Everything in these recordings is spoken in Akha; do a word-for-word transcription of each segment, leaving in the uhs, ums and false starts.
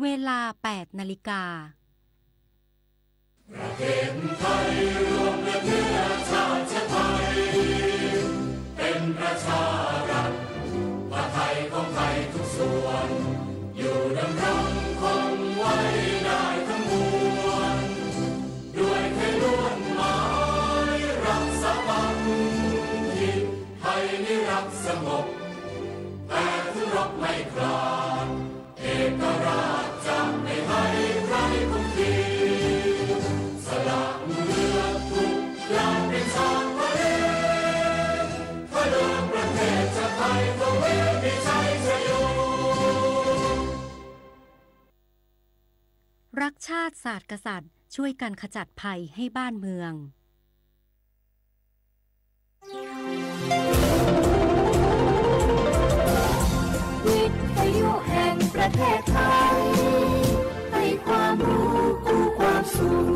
เวลา แปดนาฬิกา ประเทศไทยรวมเลือดเนื้อชาติไทย เป็นประชารัฐ ผ้าไทยของไทยทุกส่วน อยู่ดำรงคงไว้ได้ทั้งมวล ด้วยไทยล้วนหมายรักสามัคคี ไทยนี้รักสงบ แต่ถึงรบไม่กล้า เอกราชจะไม่ให้ใครคุมขีด สละเลือดทุกหยาดเป็นชาติทะเล เพื่อเดินประเทศชาติไทย ทวีปมีชัยชโย รักชาติศาสตร์กษัตริย์ ช่วยกันขจัดภัยให้บ้านเมือง วิทยุแห่งประเทศไทย ให้ความรู้คู่ความสุข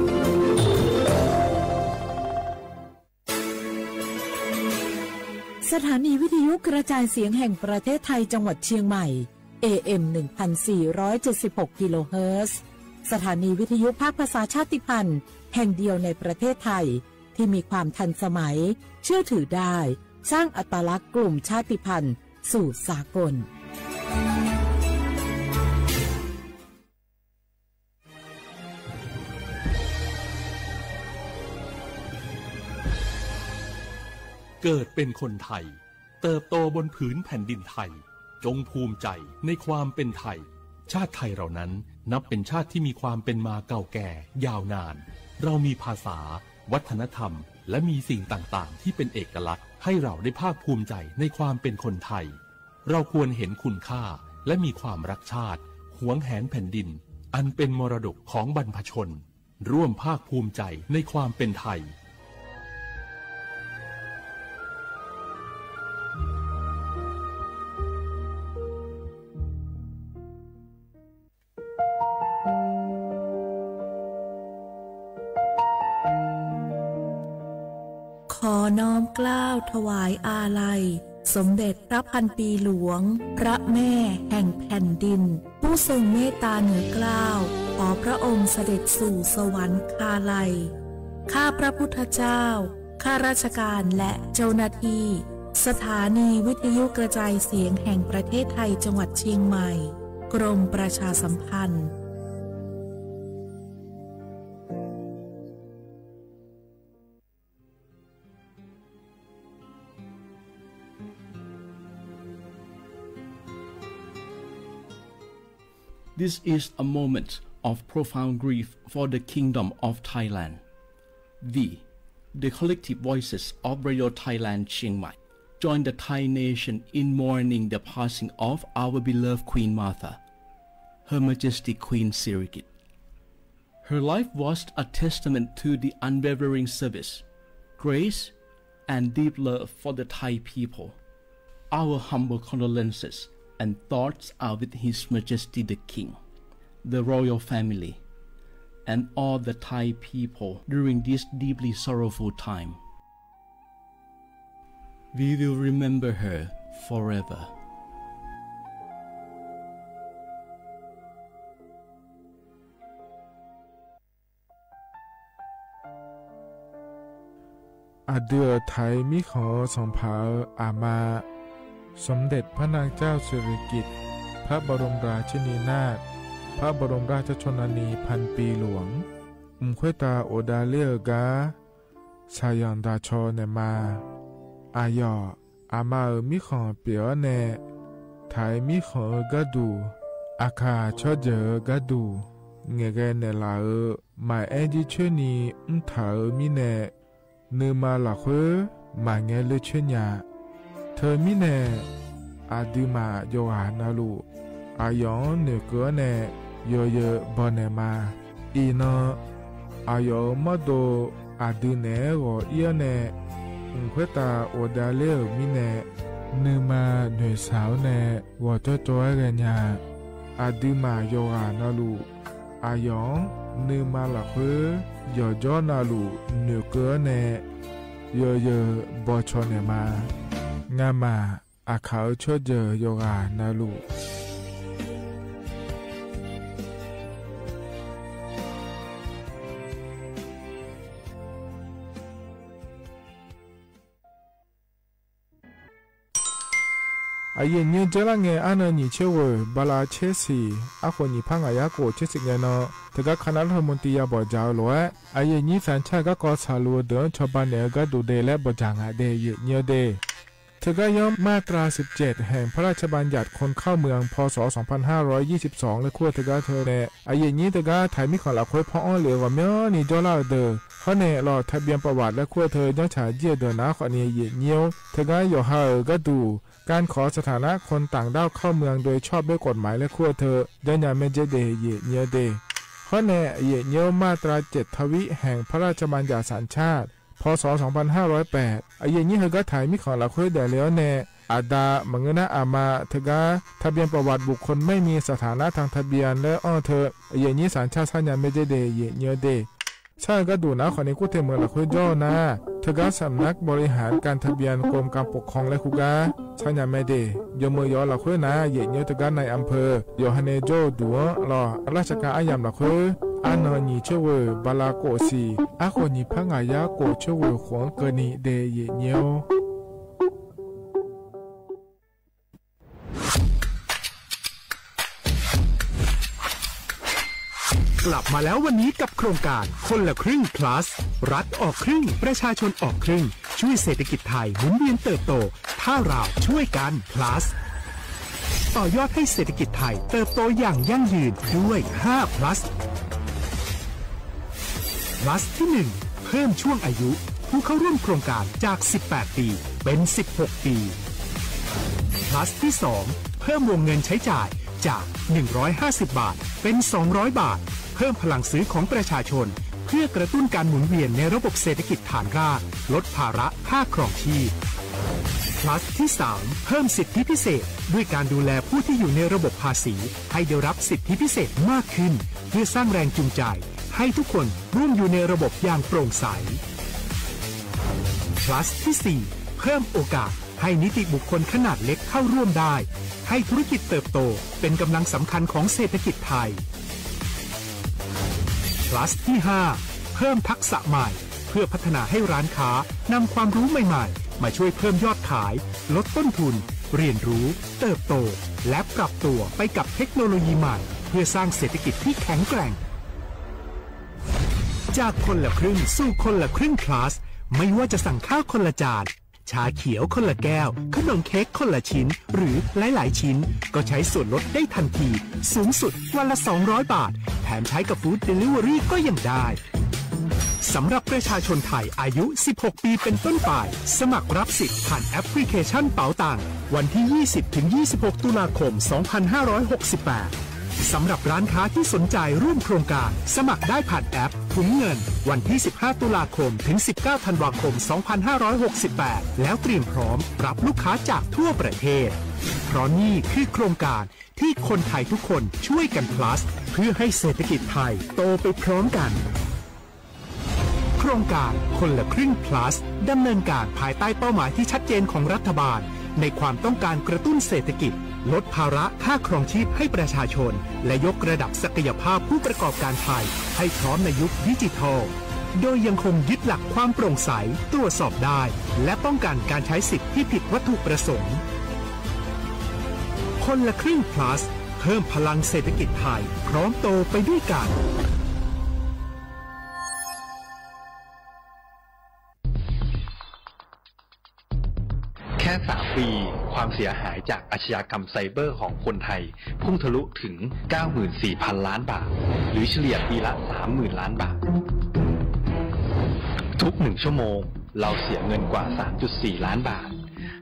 สถานีวิทยุกระจายเสียงแห่งประเทศไทยจังหวัดเชียงใหม่ เอเอ็ม หนึ่งพันสี่ร้อยเจ็ดสิบหก กิโลเฮิรตซ์ สถานีวิทยุภาคภาษาชาติพันธุ์แห่งเดียวในประเทศไทย ที่มีความทันสมัย เชื่อถือได้ สร้างอัตลักษณ์กลุ่มชาติพันธุ์สู่สากล เกิดเป็นคนไทย เติบโตบนผืนแผ่นดินไทย จงภูมิใจในความเป็นไทย ชาติไทยเรานั้นนับเป็นชาติที่มีความเป็นมาเก่าแก่ยาวนาน เรามีภาษา วัฒนธรรม และมีสิ่งต่างๆ ที่เป็นเอกลักษณ์ ให้เราได้ภาคภูมิใจในความเป็นคนไทย เราควรเห็นคุณค่า และมีความรักชาติ หวงแหนแผ่นดิน อันเป็นมรดกของบรรพชน ร่วมภาคภูมิใจในความเป็นไทย ขอน้อมเกล้าถวายอาลัย สมเด็จพระพันปีหลวง พระแม่แห่งแผ่นดิน ผู้ทรงเมตตาเหนือเกล้า ขอพระองค์เสด็จสู่สวรรคาลัย ข้าพระพุทธเจ้า ข้าราชการและเจ้าหน้าที่ สถานีวิทยุกระจายเสียงแห่งประเทศไทยจังหวัดเชียงใหม่ กรมประชาสัมพันธ์ This is a moment of profound grief for the Kingdom of Thailand. We, the collective voices of Radio Thailand Chiang Mai, join the Thai nation in mourning the passing of our beloved Queen Mother, Her Majesty Queen Sirikit. Her life was a testament to the unwavering service, grace, and deep love for the Thai people. Our humble condolences and thoughts are with His Majesty the King, the royal family, and all the Thai people during this deeply sorrowful time. We will remember her forever. Aqdui-euq Thai mirkhanq-eu sanqpaq-euq aqma, สมเด็จพระนางเจ้าสิริกิติ์ พระบรมราชินีนาถ พระบรมราชชนนีพันปีหลวง mq khoertav ghofdav ler-eu gar shaqzanq daq caw naeqma. Aqyawf aqma-euq mirkhanq pyeuf-awr nae, Thai mirkhanq-eu gharduq, Aqkaq tsawrjeuq-eu gharduq ngaeqghae naeqlaf-euq maqaer jircoer ni mrtaq-euq mirnae, nuima lafkhoer maqngae ler coer nya. Teumirnae, aqduimaf yawqghaq navluf, aqyawf-anr noeqkeuv-awr nae yawzeu bawnaeq ma. Iqnan, aqyawf-euq mawrdo aqdui naeq-aer ghawq ir-awr nae, mq khoertav ghofdav ler-euq mirnae, nuima noeqshaq-awr nae ghawqcawv cawv-aer ghaenya. Aqduimaf yawqghaq navluf, aqyawf-anr nuima lafkhoer yawqjawr navluf noeqkeuv-awr nae yawzeu bawcaw naeqma. Ngamaf Aqkaq-eu tsawrjeuq yawqghaq navluf, Aqyuif nyir jawrlar ngae, arnan nyiq tser ghoeq bala tser siq, arkhof nyiq par ngaq yar khof tser siq ngae nan, teugar คณะรัฐมนตรี ya bawq dzaq-eu lof-aer, aqyuif nyir สัญชาติ garkawv tsaqluf-eu deuq-anr cawba naeq-eu gharduq de laer bawq dzaq ngaq de, aqyuif nyir-eu de. Teugar yanr มาตราสิบเจ็ด แห่งพระราชบัญญัติคนเข้าเมือง พ.ศ. สองพันห้าร้อยยี่สิบสอง laer kur-eu teugar teu nae, aqyuif nyir teugar taq-iq mirkhanq lafkhoer paw-anr lef-eu ghawqmyanrni jawrlar-euq deuq, hawr nae lawq ทะเบียนประวัติ laer kur-eu teu janrcaq jir-eu deuq nar khawfni, aqyuif nyir-or, teugar yawqha-euq gharduq การขอสถานะคนต่างด้าวเข้าเมืองโดยชอบด้วยกฎหมาย laer kur-eu teu janrnya maerdzer de, aqyuif nyir-eu de. Hawr nae, aqyuif nyir-or, มาตราเจ็ดทวี แห่งพระราชบัญญัติสัญชาติ พ.ศ. สองพันห้าร้อยแปด aqyuif nyir heugar taq-iq mirkhanq lafkhoer daefle-awr nae, aqda maqngeur nar aqma teugar ทะเบียนประวัติบุคคลไม่มีสถานะทางทะเบียน laer anr-eu teu, aqyuif nyir สัญชาติ sarnya maerdzer de, aqyuif nyir-eu de. Sar-eu gharduq nar khawfni kur te meuq lafkhoer jawr-eu nar, teugar สำนักบริหารการทะเบียน กรมการปกครอง laer kur gar sarnya maerde. Yawmeuq yawf-eu lafkhoer nar, aqyuif nyir-or, teugar นายอำเภอ yawqha nae jawr-eu duq-anr lawq ราชการ aryamq lafkhoer, arnan nyiq tser ghoeq bala khof siq, arkhof nyiq par ngaq yar khof tser ghoeq khof-anr keuvni de, aqyuif nyir-or. กลับมาแล้ววันนี้กับโครงการคนละครึ่ง plus รัฐออกครึ่ง ประชาชนออกครึ่ง ช่วยเศรษฐกิจไทยหมุนเวียนเติบโต ถ้าเราช่วยกัน plus ต่อยอดให้เศรษฐกิจไทยเติบโตอย่างยั่งยืนด้วย ห้า plus plus ที่ หนึ่ง เพิ่มช่วงอายุผู้เข้าร่วมโครงการจาก สิบแปด ปี เป็น สิบหก ปี plus ที่ สอง เพิ่มวงเงินใช้จ่ายจาก หนึ่งร้อยห้าสิบ บาท เป็น สองร้อย บาท เพิ่มพลังซื้อของประชาชน เพื่อกระตุ้นการหมุนเวียนในระบบเศรษฐกิจฐานราก ลดภาระค่าครองชีพ plus ที่ สาม เพิ่มสิทธิพิเศษ ด้วยการดูแลผู้ที่อยู่ในระบบภาษี ให้ได้รับสิทธิพิเศษมากขึ้น เพื่อสร้างแรงจูงใจ ให้ทุกคนร่วมอยู่ในระบบอย่างโปร่งใส plus ที่ สี่ เพิ่มโอกาสให้นิติบุคคลขนาดเล็กเข้าร่วมได้ ให้ธุรกิจเติบโตเป็นกำลังสำคัญของเศรษฐกิจไทย plus ที่ ห้า เพิ่มทักษะใหม่ เพื่อพัฒนาให้ร้านค้านำความรู้ใหม่ๆ มาช่วยเพิ่มยอดขาย ลดต้นทุน เรียนรู้ เติบโต และปรับตัวไปกับเทคโนโลยีใหม่ เพื่อสร้างเศรษฐกิจที่แข็งแกร่ง จากคนละครึ่งสู่คนละครึ่ง plus ไม่ว่าจะสั่งข้าวคนละจาน ชาเขียวคนละแก้ว ขนมเค้กคนละชิ้น หรือหลายๆ ชิ้น ก็ใช้ส่วนลดได้ทันที สูงสุดวันละ สองร้อย บาท แถมใช้กับ Food Delivery ก็ยังได้ สำหรับประชาชนไทยอายุ สิบหก ปีเป็นต้นไป สมัครรับสิทธิ์ผ่านแอปพลิเคชันเป๋าตัง วันที่ ยี่สิบ ถึง ยี่สิบหก ตุลาคม สองพันห้าร้อยหกสิบแปด สำหรับร้านค้าที่สนใจร่วมโครงการ สมัครได้ผ่านแอปถุงเงิน วันที่ สิบห้า ตุลาคม ถึง สิบเก้า ธันวาคม สองพันห้าร้อยหกสิบแปด แล้วเตรียมพร้อมรับลูกค้าจากทั่วประเทศ เพราะนี่คือโครงการที่คนไทยทุกคนช่วยกัน plus เพื่อให้เศรษฐกิจไทยโตไปพร้อมกัน โครงการคนละครึ่ง plus ดำเนินการภายใต้เป้าหมายที่ชัดเจนของรัฐบาล ในความต้องการกระตุ้นเศรษฐกิจ ลดภาระค่าครองชีพให้ประชาชน และยกระดับศักยภาพผู้ประกอบการไทย ให้พร้อมในยุคดิจิทัล โดยยังคงยึดหลักความโปร่งใส ตรวจสอบได้ และป้องกันการใช้สิทธิ์ที่ผิดวัตถุประสงค์ คนละครึ่ง plus เพิ่มพลังเศรษฐกิจไทย พร้อมโตไปด้วยกัน แค่ สาม ปี ความเสียหายจากอาชญากรรมไซเบอร์ของคนไทย พุ่งทะลุถึง เก้าหมื่นสี่พันล้านบาท หรือเฉลี่ยปีละ สามหมื่นล้านบาท ทุกหนึ่งชั่วโมง เราเสียเงินกว่า สามจุดสี่ล้านบาท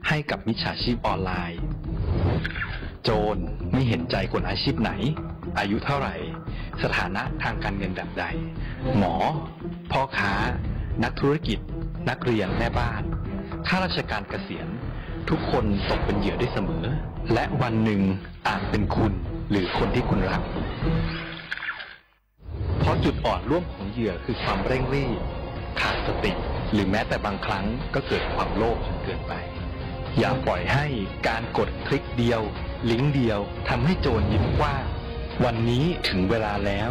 ให้กับมิจฉาชีพออนไลน์ โจรไม่เห็นใจคนอาชีพไหน อายุเท่าไหร่ สถานะทางการเงินแบบใด หมอ พ่อค้า นักธุรกิจ นักเรียน แม่บ้าน ข้าราชการเกษียณ ทุกคนตกเป็นเหยื่อได้เสมอ และวันหนึ่งอาจเป็นคุณ หรือคนที่คุณรัก เพราะจุดอ่อนร่วมของเหยื่อคือความเร่งรีบ ขาดสติ หรือแม้แต่บางครั้งก็เกิดความโลภจนเกินไป อย่าปล่อยให้การกดคลิกเดียว ลิงก์เดียว ทำให้โจรยิ้มกว้าง วันนี้ถึงเวลาแล้ว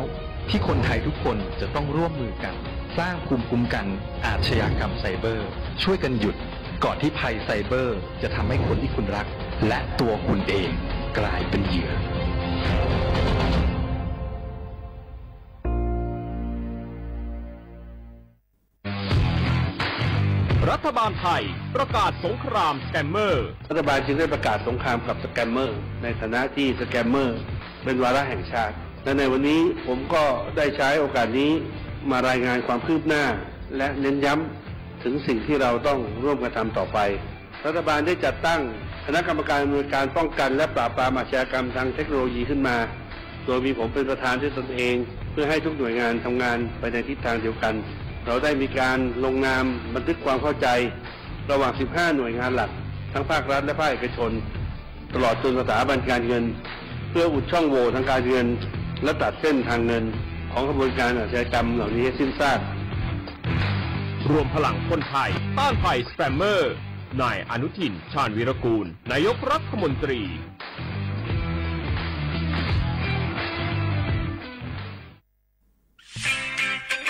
ที่คนไทยทุกคนจะต้องร่วมมือกัน สร้างภูมิคุ้มกันอาชญากรรมไซเบอร์ ช่วยกันหยุด ก่อนที่ภัยไซเบอร์จะทำให้คนที่คุณรัก และตัวคุณเองกลายเป็นเหยื่อ รัฐบาลไทยประกาศสงครามสแกมเมอร์ รัฐบาลจึงได้ประกาศสงครามกับสแกมเมอร์ ในฐานะที่สแกมเมอร์เป็นวาระแห่งชาติ และในวันนี้ผมก็ได้ใช้โอกาสนี้มารายงานความคืบหน้า และเน้นย้ำถึงสิ่งที่เราต้องร่วมกันทำต่อไป รัฐบาลได้จัดตั้งคณะกรรมการอำนวยการป้องกันและปราบปรามอาชญากรรมทางเทคโนโลยีขึ้นมา โดยมีผมเป็นประธานด้วยตนเอง เพื่อให้ทุกหน่วยงานทำงานไปในทิศทางเดียวกัน เราได้มีการลงนามบันทึกความเข้าใจ ระหว่าง สิบห้า หน่วยงานหลัก ทั้งภาครัฐและภาคเอกชน ตลอดจนสถาบันการเงิน เพื่ออุดช่องโหว่ทางการเงิน และตัดเส้นทางเงินของขบวนการอาชญากรรมเหล่านี้ให้สิ้นซาก รวมพลังคนไทยต้านภัยสแกมเมอร์ นายอนุทิน ชาญวีรกูล นายกรัฐมนตรี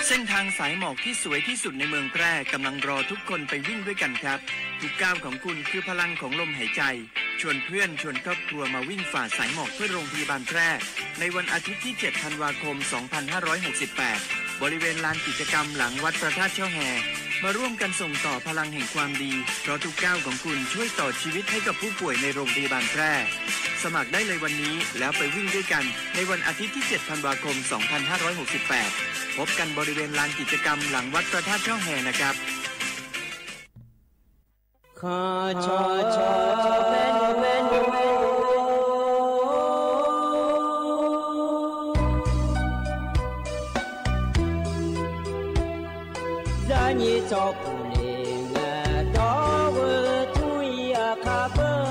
เส้นทางสายหมอกที่สวยที่สุดในเมืองแพร่กำลังรอทุกคนไปวิ่งด้วยกันครับ ทุกก้าวของคุณคือพลังของลมหายใจ ชวนเพื่อนชวนครอบครัวมาวิ่งฝ่าสายหมอกเพื่อโรงพยาบาลแพร่ ในวันอาทิตย์ที่ เจ็ด ธันวาคม สองพันห้าร้อยหกสิบแปด บริเวณลานกิจกรรมหลังวัดพระธาตุช่อแฮ มาร่วมกันส่งต่อพลังแห่งความดี เพราะทุกก้าวของคุณช่วยต่อชีวิตให้กับผู้ป่วยในโรงพยาบาลแพร่ สมัครได้เลยวันนี้ แล้วไปวิ่งด้วยกัน ในวันอาทิตย์ที่ เจ็ด ธันวาคม สองพันห้าร้อยหกสิบแปด พบกันบริเวณลานกิจกรรมหลังวัดพระธาตุช่อแฮนะครับ Zaqnyiq tsawrpuq le ngae dawr-eu tmr-ir aqkar beur.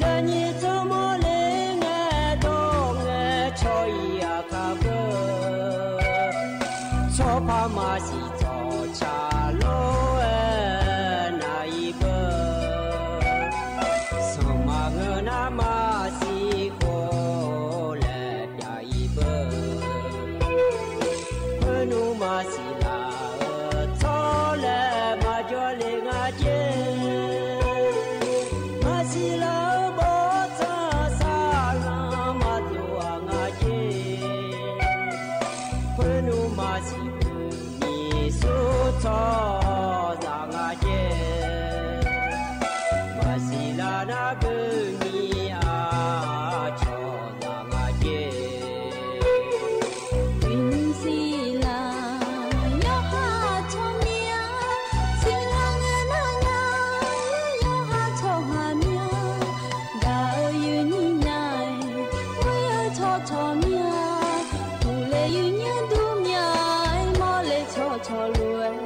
Zaqnyiq tsawrmawr le ngae dawr ngae cawq-ir aqkar beur. Tsawrpar maqsiq tsawqtsaq lof-aer nav-ir beur. Sanqma ngeur nar maqsiq khof laer pyav-ir beur. Khoernmr maqsiq laf-eu tsawrlaer maqjawr le nga jer. Maqsiq laf-eu bawrtsanq saqlanq maqtov-aq nga jer. Khoernmr maqsiq keuvni surtsawrdzaq nga jer. Maqsiq laf nar keuvni aqcawq dzaq nga jer. Uiqnymr siqlaq yawqha tsawrmyanr, siqlaq ngae nar nya, yawqha tsawrhaq myanr. Gaq-eu uiqnymr nya-aer, ghoer-eu tsawrcawq myanr, uqle uiqnymr dur myanr-aer, mawrle tsawrcawq lof-aer,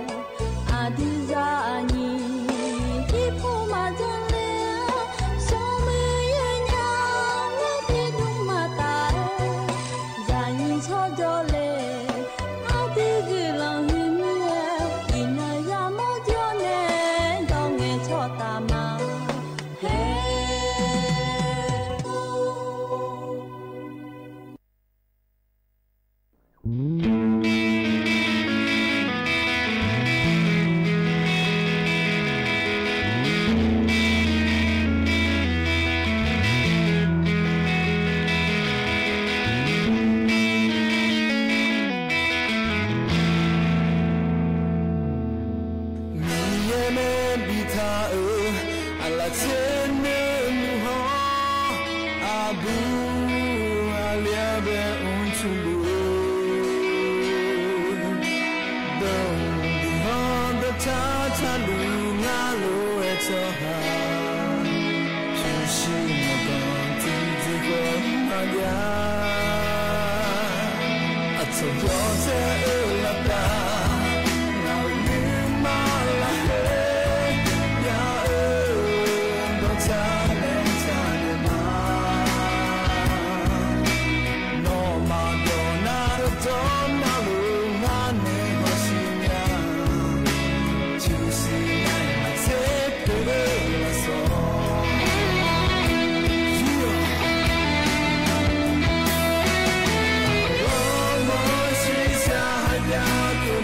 aqdui zaqnyiq irpov maqdzanr ler-a, smrmuiq yawnyaf-anr tiqdmr maqtaf-aer, zaqnyiq tsawrjawr le, aqdui guiqlanq huiqmir-aer, iqnan yamawr jawr nae, dawr ngae tsawrtaf ma her. Miqyaer maer bitaq-euq aqlaf tser nuinmr haw, aqbur aqli-anr bae mrcuf luf-eu, dawq-euq bihanr dawqtar taqluf ngar lof-aer tsawrhaq, pyurshuir maqdanq tiqjeq khawf maqjav. Aqcawq jawrtae-eu laftav, ngaq-euq nuima lafkhoer nya-eu, dawqtaq laer taqnaeq ma. Nawmaf dawq nar-eu dawq navluf ngar nae hawshuir nya. Tiqsiq nae aqtser pyeuf-eu lafsawq, ghawrmawr shiqshaq ha jav-eu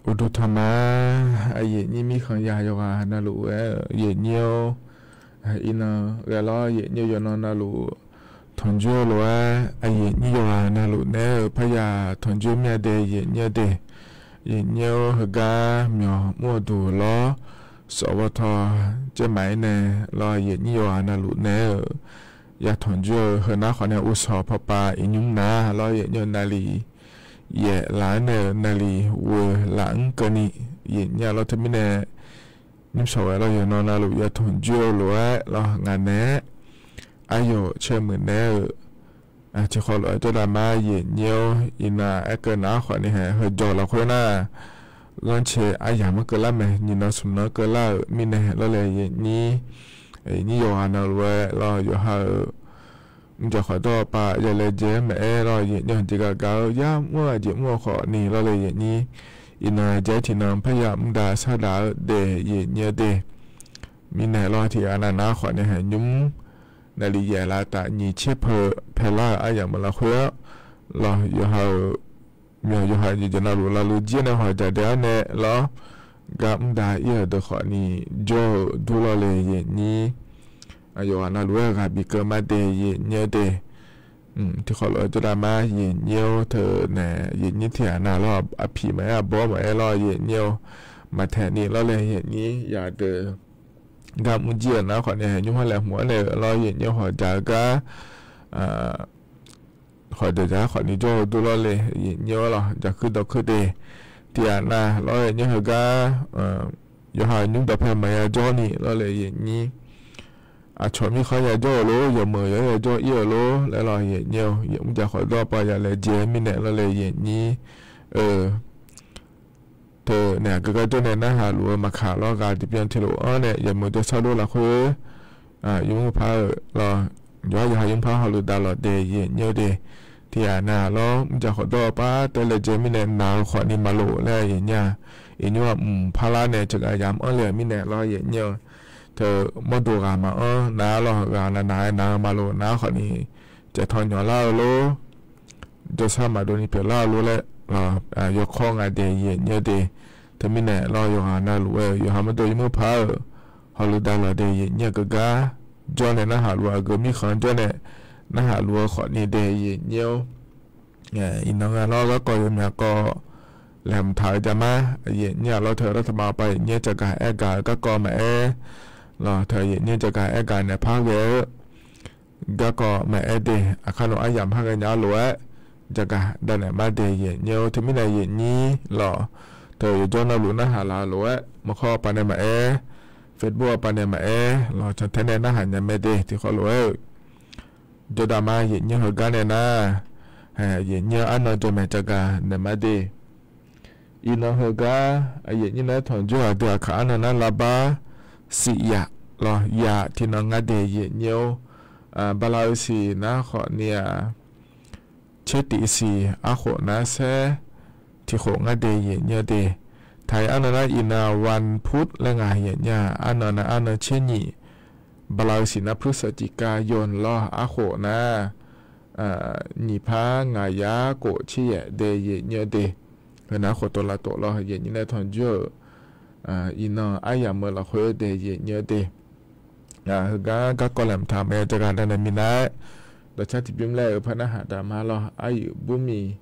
Uqduq tanqma, aqyuif nyir mirkhanq ya yawqghaq navluf-aer, aqyuif nyir-or, iqnan ghae lawr, aqyuif nyir yawqnan navluf tanqjoer-eu lof-aer, aqyuif nyir yawqghaq navluf naeq-aer-euq parya tanqjoer mir-a de, aqyuif nyir-a de. Aqyuif nyir-or, heugar myawq mr-eu duq lawr, sawf baw taw caer maq-aer nae lawr, aqyuif nyir yawqghaq navluf naeq-aer-euq ya tanqjoer-eu heunar khawf nae, uqshawq pawpav iqnymr nar lawr, aqyuif nyir-eu navlif yaef laf-aer nae-euq navlif ghoe laf-anr keuvni, aqyuif nyir-a lawr teumirnae nymrshawq ghae lawr, yawqnan navluf ya tanqjoer-eu lof-aer lawr, ngaq naeq-aer aqyawf caer muiq naeq-aer-euq tiqkhawf lof-aer jawrdav ma, aqyuif nyir-or, iqnan aerkeuv nar khawf ni haeq heujawq lafkhoer nar, ghanrcae aryamq-anr keuvlar mae, nyiq nan smq nan-anr keuvlar-euq mirnae lawr le, aqyuif nyir, aqyuif nyir yawqghaq navluf-aer lawr, yawqha-euq mrjaq khawf dawr-eu pav ya laejae-aer maqaer lawr, aqyuif nyir-or, jeqgaq gaq-eu yar mr-eu aqjeq mr-eu khawf ni lawr le, aqyuif nyir, iqnan jaer tiqnan parya mr da sar daq-eu daef, aqyuif nyir-a de. Mirnae lawr, tiqghaq nav nar khawf ni haeq nymr navlif yaef laf taf nyiq tser peu paelar-euq aryamq-euq lafkhoer-anr lawr, yawqha-euq myawq yawqha jeq jaq navluf lavlu jir nae hawq jaq daef-aer nae lawr, gar mr da ir-euq deuq khawf ni jawr-eu dur lawr le, aqyuif nyir. Yawqghaq navluf-aer ghaq bif keuv ma de, aqyuif nyir-a de. Tiqkhawf lof-aer jawrdav ma, aqyuif nyir-or, teunae aqyuif nyir tiqghaq nav lawr, aqpiq maqaer, aqbawr maqaer lawr, aqyuif nyir-or, maqtaeq ni lawr le, aqyuif nyir, yaqdeuq gar mr jir-euq nar khawf ni haeq nymr har laeqhmq-anr nae-euq lawr, aqyuif nyir-or, hawq jaq-eu gar hawq jaq jaq-aer khawf ni jawr-eu dur lawr le, aqyuif nyir-or lawr, jaqkuir dawqkuir de. Tiqghaq nav lawr, aqyuif nyir heugar yawqha nymr dawqpae maqya jawr ni lawr le, aqyuif nyir. Aqcawq mirkhanq ya jawr-euq lor, yawqmeuq yawq-aer ya jawr ir-euq lor laer lawr, aqyuif nyir-or, mrjaq khawf dawr-eu pav ya laejae mirnae lawr le, aqyuif nyir. Teunae aqgeu gar jawr nae narhaq luf-eu maqkaq lawr, ghaq tiqbyan tiqlof-anr nae yawqmeuq jawrshar lor lafkhoer, yawmr par-euq lawr, yawqha yawqha yawmr par hawluf dav lawq de, aqyuif nyir-or de. Tiqghaq nav lawr, mrjaq khawf dawr-eu pav tae laejae mirnae naq-eu khawf ni maqlof laer, aqyuif nyir-a. Iqnymr-aq mq parlar nae teugar yamq-anr le-euq mirnae lawr, aqyuif nyir-or. Teu mawrdo ghaq maqanr nar lawr, ghaq nav naq-aer naq-eu maqlof nar khawf ni caevtan nyawq lar-eu lor, jawrshar maqdov ni pyeuflar-eu lor laer lawr, yawkawr nga de, aqyuif nyir-or de. Teumirnae lawr, yawqghaq navluf-aer-euq yawqha mawrdo yawmr par-euq hawluf dav lawq de, aqyuif nyir-a. Aqgeu gar jawr nae narhaq luf-eu, aqgeu mirkhanq jawr nae narhaq luf-eu khawf ni de, aqyuif nyir-or. Iqnan nga lawr, garkawv yawmyaq kawv laeqhmq taq-eu jaqmar, aqyuif nyir-a lawr, teu lar taqma pav aqyuif nyir-aer jaqgaq aer gaq-eu garkawv maqaer lawr, teu aqyuif nyir-aer jaqgaq aer gaq naeq par ghae-eu garkawv maqaer de. Aqkar nawq aryamq par ghae nya-ar lof-aer jaqgaq dav naeq mar de, aqyuif nyir-or. Teumirnae aqyuif nyir lawr, teu yawqjawr navluf narhaq laf-eu lof-aer maqkhawr pav nae maqaer Facebook aqpav nae maqaer lawq, cantae nae narhaq nya mae de. Tiqkhawf lof-aer-euq jawrdaq ma, yaeqnyir heugar nae nar, yaeqnyir arnan jawrmaeq jagaq naeq ma de. Iqnan heugar yaeqnyir nae tanqjawr-aq, aqdui aqkaq arnan nar labar siq yaf lawq, yaf tiqnan nga de yaeqnyir-or. Bala-eu siq nar khawf ni-aq, tser tif siq arkhof nar saer tiqkhof nga de yaeqnyir de. Taq-iq arnan nar iqnan วันพุธ laer nga yaeqnyir-aq, arnan nar arnan tser nyiq, bala-eu siq nar พฤศจิกายน lawr, arkhof nar nyiq par ngaq yar khof tser yaef de yaeqnyir de. Heu nar khoftof laftof lawr, yaeqnyir nae tanqjawr-euq iqnan aryamq-eu lafkhoer de yaeqnyir de. Heugar garkawv laeqhmq taq maqya jagaq danae minav-aer, dawqcar tiqbymr laer-euq par narhaq daq ma lawr, aryuif burmiq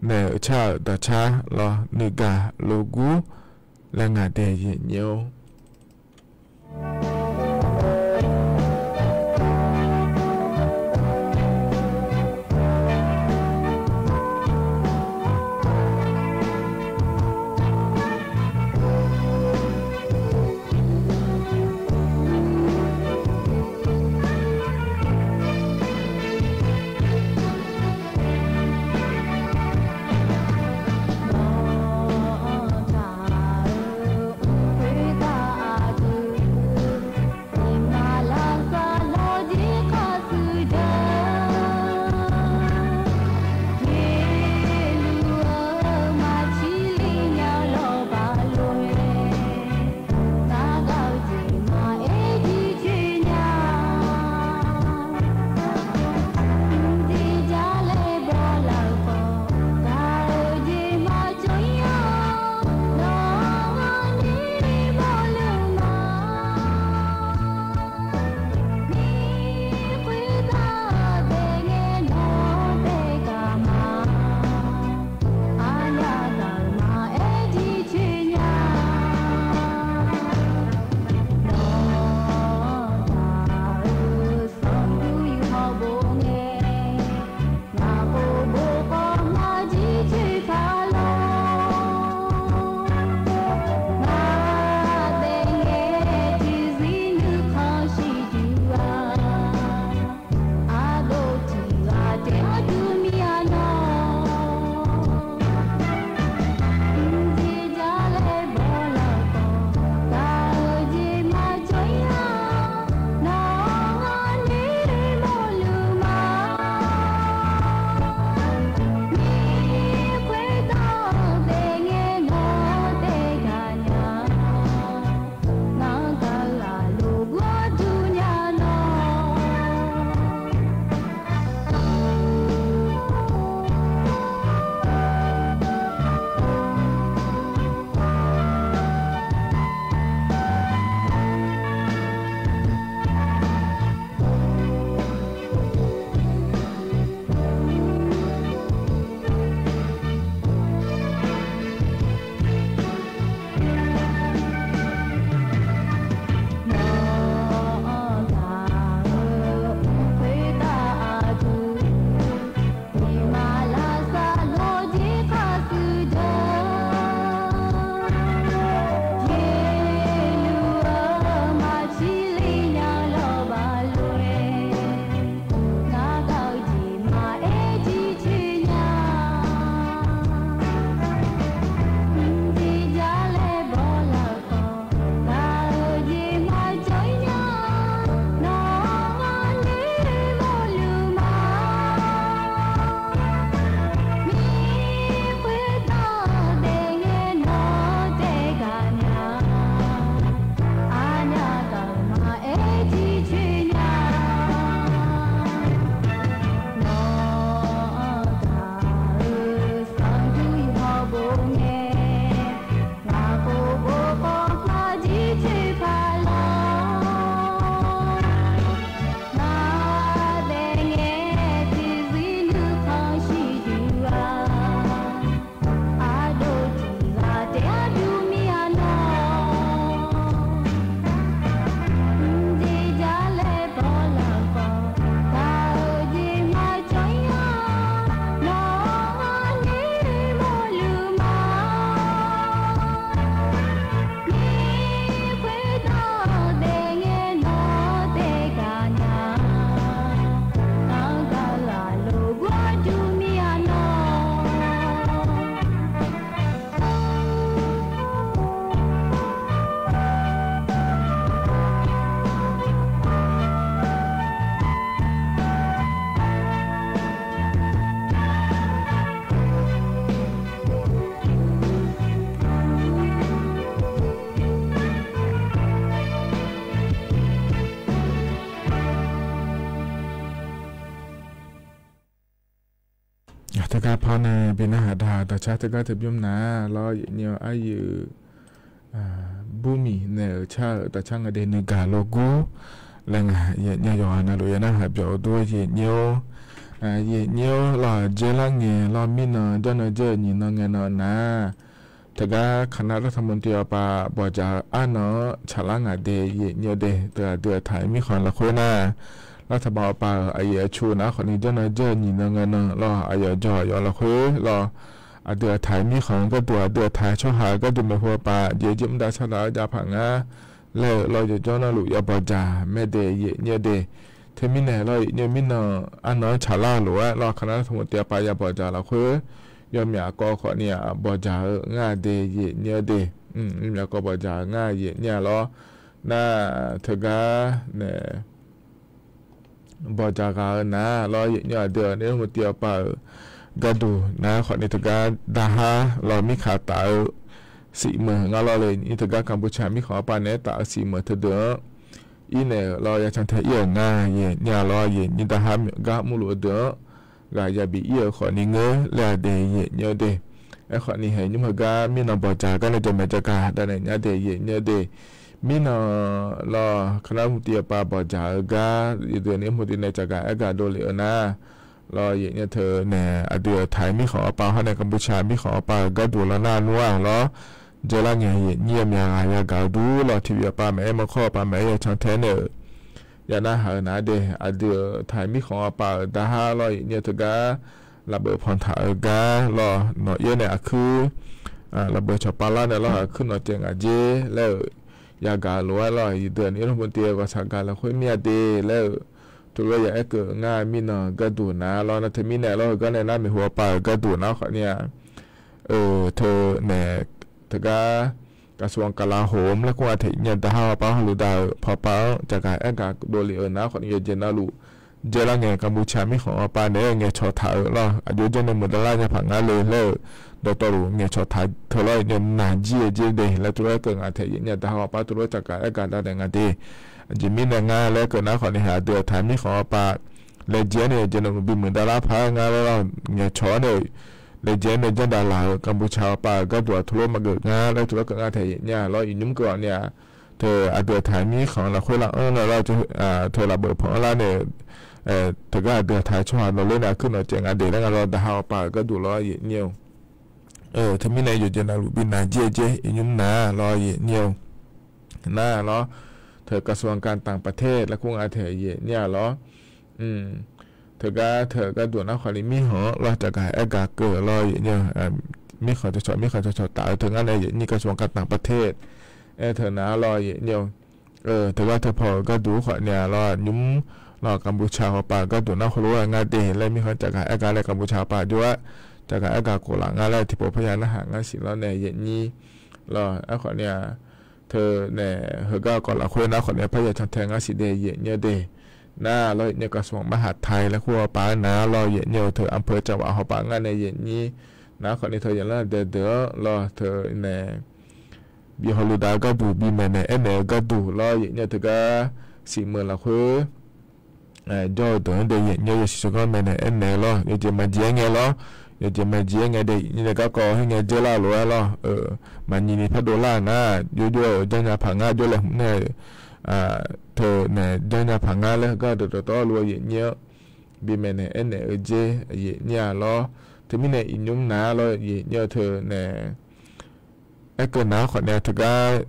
naeq-euq car-euq dawqcar lawr, nuigaq logur laer ngaq de yaeqnyir-or. Teugar paw nae bi narhaq daq dawqcar teugar teubymr nar lawr, yaefnyir-eu aryuif burmiq naeq-euq car-euq dawqcar nga de nuigaq logur laer ngaq yaefnyir yawqghaq navluf ya narhaq byawq-eu dur yaefnyir-or. Yaefnyir-or lawr, dzaerlar ngae lawr mirnan jawrnan dzeur-eu nyiq nan ngae nan nar, teugar kaqnar lartaq mqtiv awqpav bawqdzaq-eu arnan-anr tsaqlar ngaq de yaefnyir-eu de. Teu aqdui aqtaq-euq mirkhanq lafkhoer nar, lartaq baq awqpav-euq aqyuif aqtsu nar khawfni jawrnan dzeur-eu nyiq nan ngae nan lawr, aqyawf jawr aqyawf lafkhoer lawr, aqdui aqtaq-euq mirkhanq-eu gharduq, aqdui aqtaq-euq tsawrhaq-eu gharduq maeqhu awqpav jeq jir mr dav sar daq-eu jav paq ngar laer-eu lawr, yawqjawr navluf ya bawqdzaq mae de yaefnyir-eu de. Teumirnae lawr, yaefnyir-eu mirnan arnan-anr tsaqlar-eu lof-aer lawr, kaqnar lartaq mqtiv awqpav ya bawqdzaq lafkhoer yawmyaf kawv khawfni-aq bawqdzaq-eu ngar de yaefnyir-eu de. Yawmyaf kawv bawqdzaq-eu ngar yaefnyir-a lawr. Nar teugar nae bawqdzaq ghaq-eu nar lawr, yaefnyir aqdui-euq nae mqtiv awqpav-euq gharduq nar khawfni teugar daqhar lawr mirkaq taf-eu siqmeuq ngar lawr le. Yaefnyir teugar Kambuqca mirkhanq awqpav naeq-aer taf-eu siqmeuq teudeuq-anr irnaeq-euq lawr, ya cantae ir-euq ngar yaefnyir-a lawr, yaefnyir daqhar gar mrluf-eu deuq-anr ghaq ya bif ir-euq khawfni ngeur laer-a de yaefnyir-eu de. Aerkhawfni haeq nymr heugar mirnan bawqdzaq gar nae jamaeq jagaq danaeq nya de yaefnyir-eu de. Mirnan lawr, kaqnar mqtiv awqpav bawqdzaq-eu gar yawdeuq ni mqtiv nae tsafgaq aergaq dovlef-eu nar lawr, yaefnyir teu nae aqdui aqtaq-euq mirkhanq awqpav hawr nae Kambuqca mirkhanq awqpav-euq gharduq lawr nar nmr-a lawr, dzaerlar ngae yaefnyir yawmyaf ghaq yagaq-eu dur lawr, tiqbif awqpav maqaer, mawrkawr awqpav maqaer, ya cantae nae-euq ya narhaq-eu nar de. Aqdui aqtaq-euq mirkhanq awqpav-euq daqhar lawr, yaefnyir teugar lafbeuf panqtaq-eu gar lawr, nawq-ir nae aqkuir lafbeuf cawqpav lar nae lawr, aqkuir nawq caev ngaq dzer laer-euq yagaq-eu lof-aer lawr, yawdeuq ni mqtiv-eu ghawqshaq gaq lafkhoer mir-a de laer-euq teulof ya aerkeuv ngar mirnan gharduq nar lawr. Nar teumirnae lawr, heugar nae nar maeqhu awqpav-euq gharduq nar khawfni-aq, teu nae teugar กระทรวงกลาโหม laer kur nga taeq yaefnyir daqhar awqpav hawludav-euq pawqpav-anr tsafgaq aergaq dovlef-eu nar khawfni yawqjeq navluf dzaerlar ngae Kambuqca mirkhanq awqpav naeq-aer ngaeqcawq taq-euq lawr, aqjox janr nae muiqdalav nya paq ngar le laer-euq dawqtawvluf ngaeqcawq taq teu lawr, yaefnyir naqjir-eu jer de laer teulof aerkeuv nga taeq yaefnyir daqhar awqpav teulof tsafgaq aergaq danaeq nga de. Aqjeq mirnae ngar laer keuv nar khawfni haeq aqdui aqtaq mirkhanq awqpav laejae-aer nae yawqjeq navluf bimuiq davlar paq-aer ngar laer lawr, ngaeqcawq-awr nae laejae-aer nae janr davlaf-euq Kambuqca awqpav-euq gharduq-aq teulof maqgeuf ngar laer teulof keuv nga taeq yaefnyir-a lawr, iqnymr keuv-awq ni-aq, teu aqdui aqtaq mirkhanq lafkhoer lafkhoer nar lawr, teu lafbeuf panq-anr lar nae-euq teugar aqdui aqtaq tsawrhaq nawqler nae aqkuir nawq caev nga de laer nga lawr, daqhar awqpav-euq gharduq lawr yaefnyir-eu. Teumirnae yawqjeq navluf bi naqjir-eu jer iqnymr nar lawr yaefnyir-eu nar lawr, teu กระทรวงการต่างประเทศ laer kur nga taeq yaefnyir-a lawr. Teugar teu gharduq nar khawfni mirkhanq-anr lawr tsafgaq aergaq keuv lawr yaefnyir-eu. Mirkhanq cawqcawq mirkhanq cawqcawq taf-eu teu ngar nae yaefnyir กระทรวงการต่างประเทศ aer teu nar lawr yaefnyir-eu. Teugar teu paw-euq gharduq khawfni-a lawr, nymr lawr Kambuqca awqpav-euq gharduq nar heulof-aer ngar de laer mirkhanq tsafgaq aergaq laer Kambuqca awqpav jov-aer tsafgaq aergaq khof laf ngar laer tiqpov parya narhaq ngar siq lawr nae yaefnyir lawr. Aerkhawfni-aq, teu nae heugar kawv lafkhoer nar khawfni parya cantae ngar siq de yaefnyir de. Nar lawr yaefnyir กระทรวงมหาดไทย laer kur awqpav-aer nar lawr yaefnyir-eu teu อำเภอจังหวัด hawpav ngar nae yaefnyir nar khawfni teu yaqlanr dae deuq-anr lawr teu nae bi hawludav-eu gharduq bi maeqnaeq aernaeq-eu gharduq lawr yaefnyir-eu teugar siqmeuq lafkhoer jawr-eu deuq-anr de yaefnyir-eu yasiq tsawrganr maeqnaeq aernaeq-eu lawr, yawqjeq maqjeq-aer ngae lawr, yawqjeq maqjeq-aer ngae de yaefnyir nae garkawv haer ngae dzeurlar-eu lof-aer lawr, maqnyiq ni par dovlar-euq nar jov jov-eu janrnya paq ngar jov laeqhmq nae-euq teu nae janrnya paq ngar laer heugar dawqtawvluf-eu yaefnyir-anr bi maeqnaeq aernaeq-eu jer yaefnyir-a lawr. Teumirnae iqnymr nar lawr yaefnyir-eu teu nae aerkeuv nar khawfni-a teugar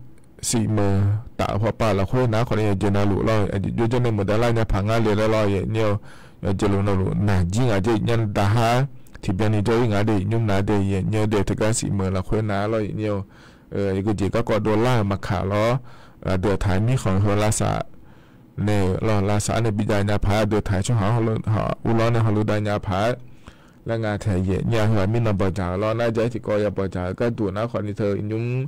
siqmeuq taf-eu hawpav lafkhoer nar khawfni yawqjeq navluf lawr, aqjeq jov janr nae muiqdalav nya paq ngar le laer lawr yaefnyir-eu. Yawqjeq luf navluf naqjir ngaq jer yaefnyir daqhar tiqbyan ni jawr-ir ngaq de iqnymr nar de yaefnyir-eu de teugar siqmeuq lafkhoer nar lawr yaefnyir-eu. Yawqjeq garkawv dovlar-euq maqkaq lawr, aqdui aqtaq mirkhanq heu lavsav nae-euq lawr lavsav nae bijav nya paq-aer aqdui aqtaq tsawrhaq uvlanr nae hawludav nya paq-aer laer nga taeq yaefnyir-a heu-aq mirnan bawqdzaq-eu lawr nar jav-aer tiqkawv ya bawqdzaq-eu gharduq nar khawfni teu iqnymr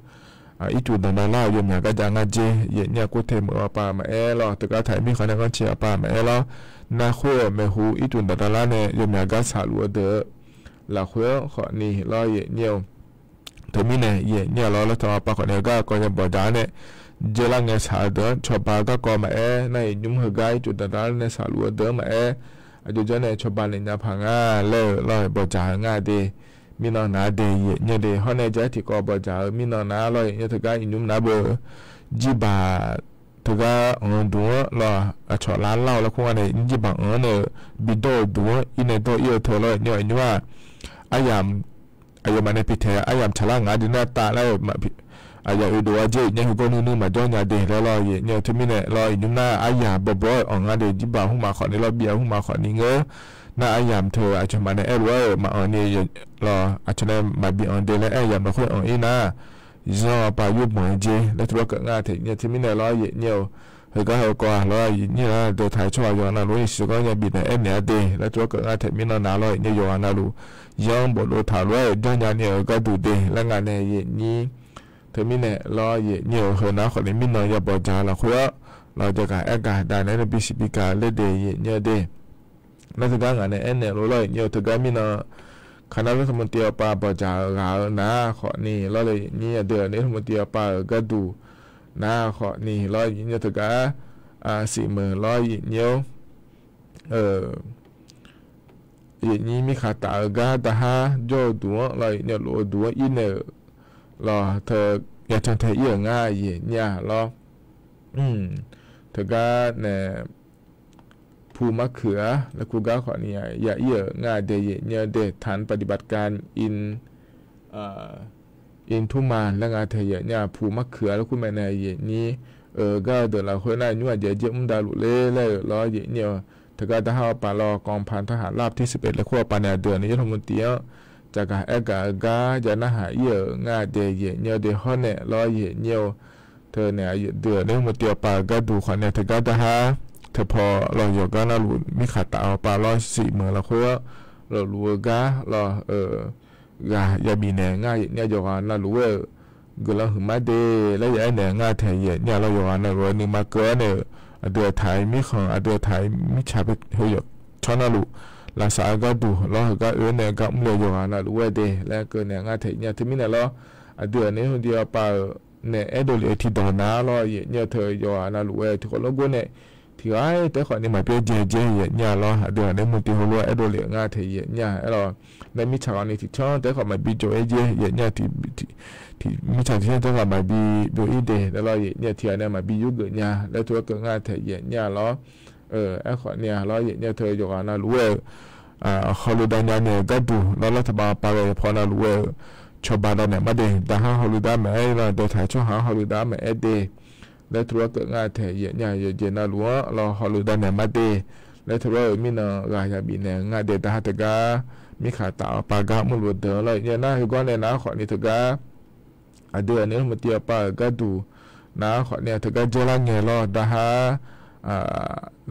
ircuf danqdan lar-euq yawmyaq garjav ngar jer yaefnyir-a kur tae meuq-eu awqpav maqaer lawr teugar taq mirkhanq nae ghanrcae awqpav maqaer lawr, narkhoer-euq maeqhu ircuf danqdan lar nae yawmyaq gar saqluf-eu deuq-eu lafkhoer-anr khawfni lawr yaefnyir-eu. Teumirnae yaefnyir-a lawr lartaq awqpav khawfni heugar kawv ya bawqdzaq-anr nae dzeurlar ngae saq-eu deuq-anr cawba garkawv maqaer nar iqnymr heugar ircuf danqdan lar nae saqluf-eu deuq-anr maqaer aqjox janr nae cawba naeq nya paq nga laer-eu lawr, bawqdzaq-eu nga de. Mirnan nar de yaeq nyaer de, hawr nae ja-aer tiqkawv bawqdzaq-eu mirnan nar lawr yaeq nyaer, teugar iqnymr nar beu jirbaq teugar anq-eu duq-anr lawr, aqcawq lar lar-eu laer kur nga nae jirbaq anq-anr nae-eu bidawr-eu duq-anr ir nae dawr ir-eu teu lawr yaeq nyaer, iqnymr-aq, aryamq aqyawfmaf nae pitaeq aryamq tsaqlar ngaq de nar tav lar-eu aqyawf oedov-a jer yaeq nyaer, heugawr nuinui maqjawr nya de laer lawr yaeq nyaer, teumirnae lawr iqnymr nar aryamq bawbaw-aer anq nga de, jirbaq hmqmaq khawfni lawr bi-a hmqmaq khawfni ngeur nar aryamq teu aqcawq maf nae aerlof-aer-euq maqanq ni lawr, aqcawq nae maqbi anq de laer aryamq lafkhoer anq ir nar zanr-awr pav yurbanq-aer jer laer teulof-aer keuv nga taeq nyaer, teumirnae lawr yaeq nyaer-eu heugar heukawv-aq lawr yaeq nyaer-a, dawqtaq-aer tsawrhaq yawqghaq navluf-anr yasiq sawrganr yabi naeq aernaeq-a de laer teulof-aer keuv nga taeq mirnan nar lawr yaeq nyaer, yawqghaq navluf yanr boflov taq lof-aer janrnya ni-euq gharduq de laer nga nae yaeq nyaer, teumirnae lawr yaeq nyaer-euq heunar khawfni mirnan ya bawqdzaq-eu lafkhoer-awr lawr jagaq aergaq dav naeq-aer nae bisiq bigaq-eu laer de yaeq nyaer de. Nar teugar ngaq nae aernaeq lof lawr yaeq nyaer-eu teugar mirnan kaqnar lawr taqmq tiv-awr pav bawqdzaq-eu ghaq-eu nar khawfni lawr le yaeq nyaer, aqdui-euq naeq-aer taqmq tiv-awr pav-euq gharduq nar khawfni lawr yaeq nyaer teugar siqmeuq lawr yaeq nyaer-awr yaeq nyaer mirkhanq taf-eu gar daqhar jawr-eu duq-anr lawr yaeq nyaer, lof-eu duq-anr ir naeq-euq lawr teu yacan tae ir-euq ngar yaeq nyaer-a lawr. Teugar nae pu markeuq-a laer kur gar khawfni ya ir-euq nga de yaeq nyaer de, ฐานปฏิบัติการ อิน อินธุมา laer nga taeq yaeq nyaer-a, pu markeuq-a laer kur mae nae yaeq nyaer-euq gar-eu deuq lafkhoer nar nymr aqjeq jaer mr davluf ler laer-euq lawr yaeq nyaer-eu teugar daqhar-awr pav lawr กองพันทหารราบที่สิบเอ็ด laer kur-awr pav nae aqdui-euq naeq-aer taqmq tiv-anr jaqgaq aergaq-eu gar ja narhaq ir-euq nga de yaeq nyaer de, hawr nae lawr yaeq nyaer-eu teu nae aqdui-euq naeq-aer taqmq tiv-awr pav-euq gharduq khawfni teugar daqhar teupaw lawr yawqgar navluf mirkhanq taf-awr pav lawr siqmeuq lafkhoer-awr lawfluf-eu gar lawr-eu ghaq yabif naeq ngar yaeq nyaer, yawqghaq navluf-aer-euq guiqlanq huiqma de laer ya aernaeq ngar taeq yaeq nyaer lawr, yawqghaq navluf-aer nuima keuv-awr nae-euq aqdui-euq taq-iq mirkhanq aqdui-euq taq-iq mirtsaq heu yawqtawr navluf lavsav-eu gharduq lawr heugar oe-aer nae gar mr le yawqghaq navluf-aer de laer keuv naeq ngar taeq yaeq nyaer, teumirnae lawr aqdui-euq naeq-aer taqmq tiv-awr pav-euq nae aerdov lef-eu tiqdawq nar lawr yaeq nyaer-eu teu yawqghaq navluf-aer tiqkawv lawr gor nae tiq ghaq-aer taef-aer khawfni maqbyaer jae jae yaeq nyaer lawr, aqdui-euq naeq-aer taqmq tiv heulof-aer aerdov lef-eu ngar taeq yaeq nyaer-a lawr. Nae mirtsaq ghawqni tiqcanr taef-aer khawf maqbi jov-aer jae yaeq nyaer, mirtsaq tiqcanr taef-aer khawf maqbi byov-ir de laer lawr yaeq nyaer, tiq ghaq nae maqbi yurgeuf nya laer tov-aer keuv ngar taeq yaeq nyaer-a lawr. Aerkhawf ni-a lawr yaeq nyaer teu yawqghaq navluf-aer-euq hawlu dav nya nae-euq gharduq lawr, lawr taqbav pav ghae yawqpaw navluf-aer-euq cawba dav naeq ma de, daqhar hawlu dav maqaer lawr, dawqtaq-aer tsawrhaq-anr hawlu dav maqaer de laer tov-aer keuv ngar taeq yaeq nyaer, yawqjeq navluf-anr lawr hawlu dav naeq ma de laer tov-aer-euq mirnan ghaq yabif naeq-eu ngar de, daqhar teugar mirkhanq taf-awr pav gar mrluf-eu deuq-anr lawr yaeq nyaer nar heugar nae nar khawfni teugar aqdui-euq naeq-aer taqmq tiv-awr pav-euq gharduq nar khawfni-a teugar dzaerlar ngae lawr daqhar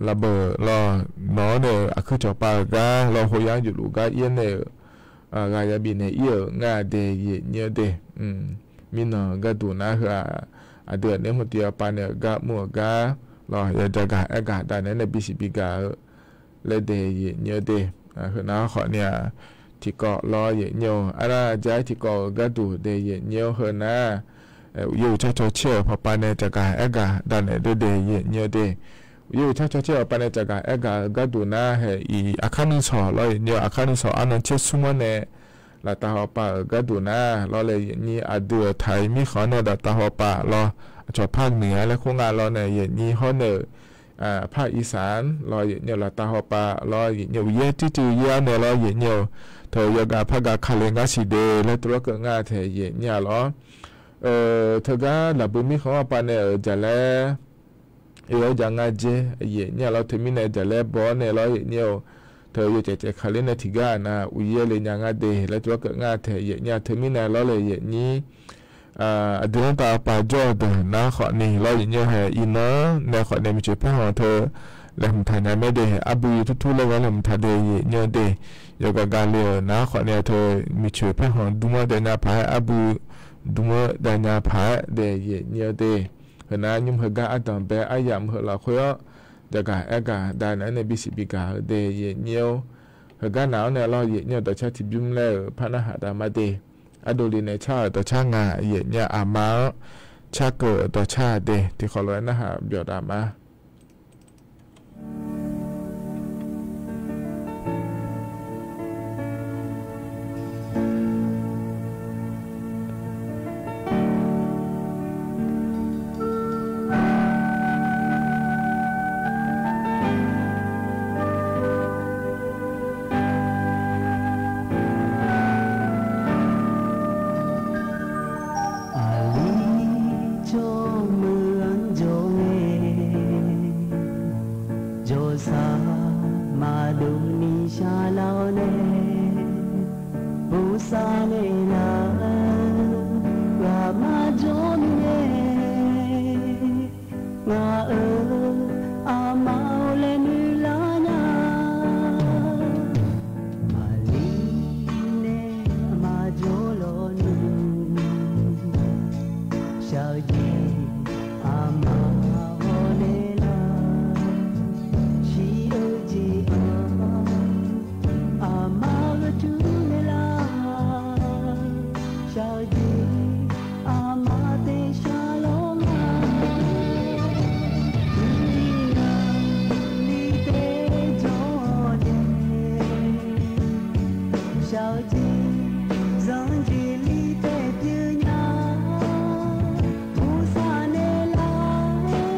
lafbeuq lawr nawq-anr nae-euq aqkuir cawq pav-euq gar lawr hoyar yufluf gar ir-aer nae-euq ghaq yabif naeq ir-euq ngar de yaeq nyaer de. Mirnan gharduq nar heu-aq aqdui-euq naeq-aer taqmq tiv-awr pav nae-euq gar mr-euq gar lawr ya jagaq aergaq dav naeq-aer nae bisiq bigaq-eu laer de yaeq nyaer de. Heunar khawfni-a tiqkawv lawr yaeq nyaer-eu arnar ja-aer tiqkawv-euq gharduq de yaeq nyaer-awr heunar uqyaer uqcar caw caer-euq pawpav nae jagaq aergaq dav naeq de de yaeq nyaer de. Uqyaer uqcar caw caer-euq pawpav nae jagaq aergaq-euq gharduq nar hae-iq aqkar nuisawq lawr yaeq nyaer-eu aqkar nuisawq arnan caer smr-anr nae laftav hawpav-euq gharduq nar lawr le yaeq nyaer aqdui-euq taq-iq mirkhanq-anr nae laftav hawpav lawr aqcawq par noeq-a laer khoer nga lawr nae yaeq nyaer hawr nae-euq par irsaq-anr lawr yaeq nyaer laftav hawpav lawr yaeq nyaer uqyaer tircuiv yaer-anr nae lawr yaeq nyaer-eu teu yawgaq par gaq kale ngar siq de laer tov-aer keuv ngar taeq yaeq nyaer-a lawr. Teugar lafbui mirkhanq-anr pav nae-euq jaqlaer oe-awr ja ngar dzer yaeq nyaer-a lawr, teumirnae jaqlaer baw-awr nae lawr yaeq nyaer-eu teu yawcaev caev kale nae tiqgar-aq nav uqyaer le nya ngar de laer tov-aer keuv ngar taeq yaeq nyaer-a, teumirnae lawr le yaeq nyaer aqdui-anr taf pav jawr-eu deuq nar khawfni lawr yaeq nyaer hae iqnan nae khawfni miqcoeq paerkhanq teu laeqhmq taq nya mae de, arbui yawtur tur laer gar laeqhmq taq de yaeq nyaer de. Yawgaq gaq le-euq nar khawfni-a teu miqcoeq paerkhanq dmr-anr dav nya paq-aer arbui dmr-anr dav nya paq-aer de yaeq nyaer de. Heunar nymr heugar ardanq bae aryamq heu lafkhoer-awr jagaq aergaq dav naeq-aer nae bisiq bigaq-eu de yaeq nyaer-awr heugar naq-awr nae lawr yaeq nyaer-eu dawqcar tiqbymr laer-euq par narhaq dav ma de. Ardovle nae car-euq dawqcar nga yaeq nyaer aqma-anr carkeuv-euq dawqcar de tiqkhawf lof-aer narhaq byawq dav ma. Sar maqdov ni shaqlar-awr nae, bosav naeqlaf-eu ghaq marjawr mirnae, ngaq-euq aqma-or laer noeqlar nya. Aqli nae aqma jawr lawq nmr, shaq-eu jeq aqma hawnaeq lar, shir-eu jeq-anr aqma gheurtur naeqlar, shaq-eu jeq aqma taef shar lawr nga. Uvni navni taef jawr nae, shaq-eu jeq zanqjeq li taef pyeuf nya. Bosav naeqlaf-eu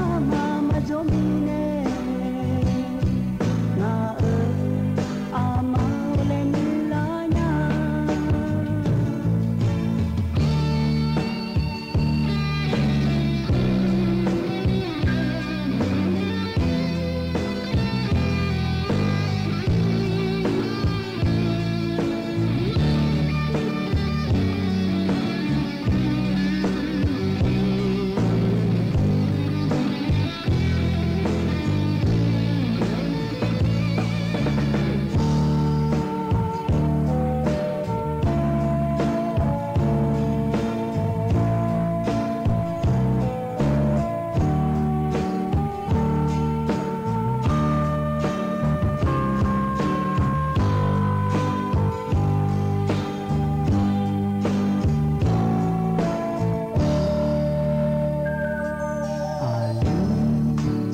aqma maqjawr mirnae, ngaq-euq aqma-or laer noeqlar nya. Aqli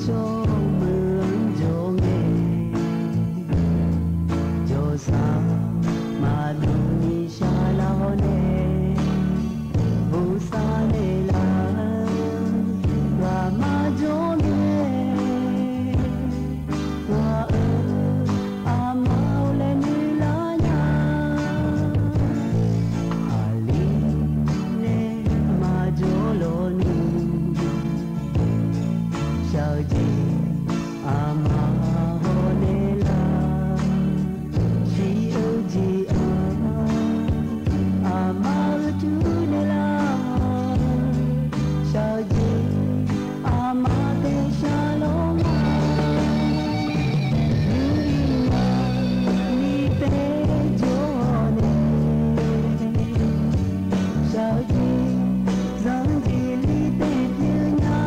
tsawrmeuq-anr jawr ngae, jawrsar maqdov ni shaqlar-awr nae, bosav naeqlaf-eu ghaq marjawr ngae, ngaq-euq aqma-or laer noeqlar nya. Aqli nae maqjawr lawq nmr, shaq-eu jeq aqma hawnaeq lar, shir-eu jeq-anr aqma gheurtur naeqlar, shaq-eu jeq aqma taef shar lawr nga. Uvni navni taef jawr nae, shaq-eu jeq zanqjeq li taef pyeuf nya.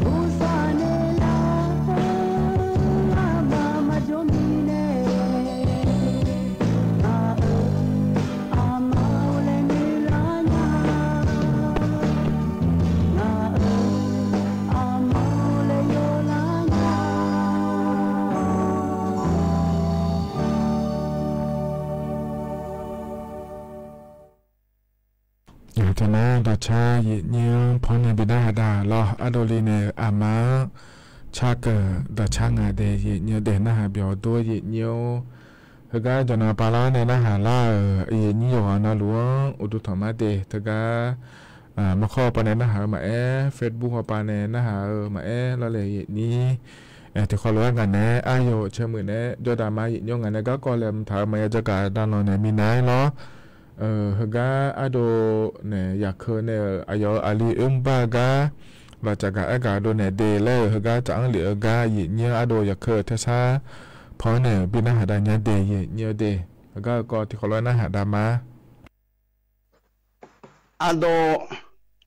Bosav naeqlaf-eu aqma maqjawr mirnae, ngaq-euq aqma-or laer noeqlar nya. Ngaq-euq aqma-or laer yawlar nya. Teunar dawqcar yaeqnyir-anr paw nae bi narhaq dav lawr. Ardovli nae aqma-anr carkeuv dawqcar nga de, yaeqnyir-anr de narhaq byawq dur yaeqnyir-or. Heugar jawqnan pavlar nae narhaq lar-euq yaeqnyir yawqghaq navluf-anr uqduq tanqmar de teugar maqkhawr hawpav nae narhaq-eu maqaer, Facebook hawpav nae narhaq-eu maqaer lawrle yaeqnyir. Tiqkhawv lof-aer ngaq naeq-aer aryawq caermuiq naeq-aer jawrdav ma yaeqnyir-or, ngaq nae garkawv laeqhmq taq-eu maqya jagaq dav lanq naeq minav-aer lawr. Heugar ardov nae yaqkeuv nae-euq aqyawf-euq aqli oermr bar-eu gar lafcaf gaq aer gaq dov naeq de laer-euq heugar tsaf-anr lef-eu gar yaeqnyir-anr ardov yaqkeuv taersar paw-anr nae bi narhaq dav nya de yaeqnyir-or de. Heugar-eu kawv tiqkhawv lof-aer narhaq dav ma. Ardov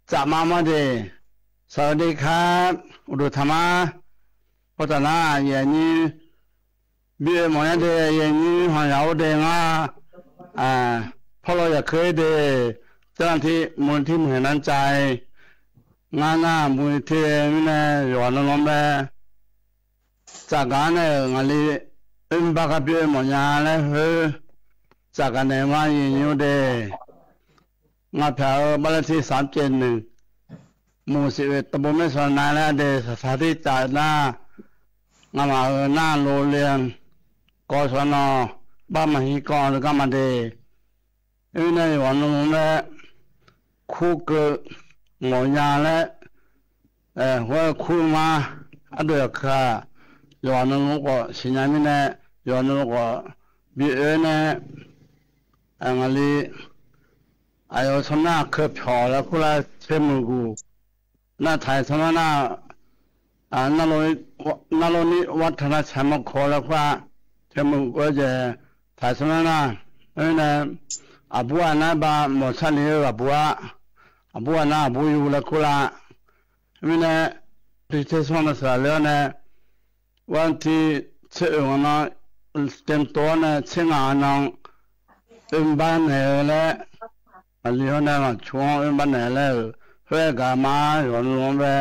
tsaf ma mar de, saqlaq de kar uqduq tanqmar. Pawtaf nar yaeqnyir bi oe mawf nya de, yaeqnyir hanqyaq-or de ngar, pawrlaw yaqkeuv-aer de, tsarlan tir muiq tir muiqhaeq nar cav-ir. Ngar nar muiq tir-aer mirnae yawqghaq navluf-anr bae tsafgaq-anr nae-euq ngaqli oermr bar gar bi oe mawf nya laer khoer, tsafgaq naeq-eu ma yaeqnyir-or de. Ngaq pyaq-eu barlar tir saq-anr pyaeqneuq, muiq siq oe taqbo maer sawq nav laer ardeuv saqsaq tir tsaf nar, ngamaf-euq nar lov le-anr kawv sawq nawq bar maqhir kawv-eu gar ma de. Oernae yawqghaq navluf-anr bae kurkeuv mawf nya laer, khoer kur ma, ardov yaqkeuq-aq, yawqghaq navluf khawf siqnya mirnae, yawqghaq navluf khawf bi oe nae, ngaqli aqyawf-eu tsawrmyanr aqkeuv pyawq laer kur lar, caermuiq guq nar taq-iq tsawrmyanr nar, narlov ni war taq nar tsaq mawrkawq laer kur-a, caermuiq guq-aer jeq taq-iq tsawrmyanr nar, oe nae aqbur aqnar ba mawq sharlif-eu aqbur-a, aqbur aqnar aqbur yu laer kur lar. Khoermirnae, tiqter smr nae saqlaq ler-awr nae, ghanrtiv tser oeq ngaq nan, tsaevtov-awr nae tser ngaq nan, oerbar naeq-eu laer, aqli hawr nae ngaqtsu-anr oerbar naeq laer-euq khoer-aer gaq ma. Yawqnan-anr bae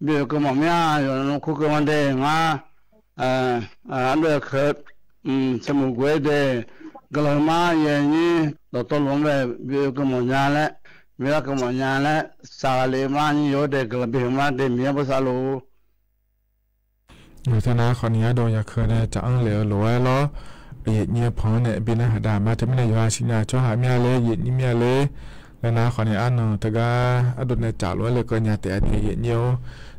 bi oekeuv mawf mir-a. Yawqnan kur keuv ma de ngar, ardov yaqkeuq, caermuiq guq-aer de, guiqlanq ma. Yaeqnyir dawqtawvluf-anr bae bi oekeuv mawf nya laer, bi larkeuv mawf nya laer, saqlaq lef ma. Nyir yawr de guiqlanq bi heuq ma de, Miqyaer bosav luf. Yawqteunar khawfni ardov yaqkeuq nae tsaf-anr lef-eu lof-aer lawr, yaeqnyir-eu panq-anr nae bi narhaq dav ma. Teumirnae yawqha siqnya tsawrhaq mir-a ler, yaeqnyir mir-a ler, laer nar khawfni arnan teugar ardov nae tsaf lof-aer lekeuv nya taef-a de yaeqnyir-or.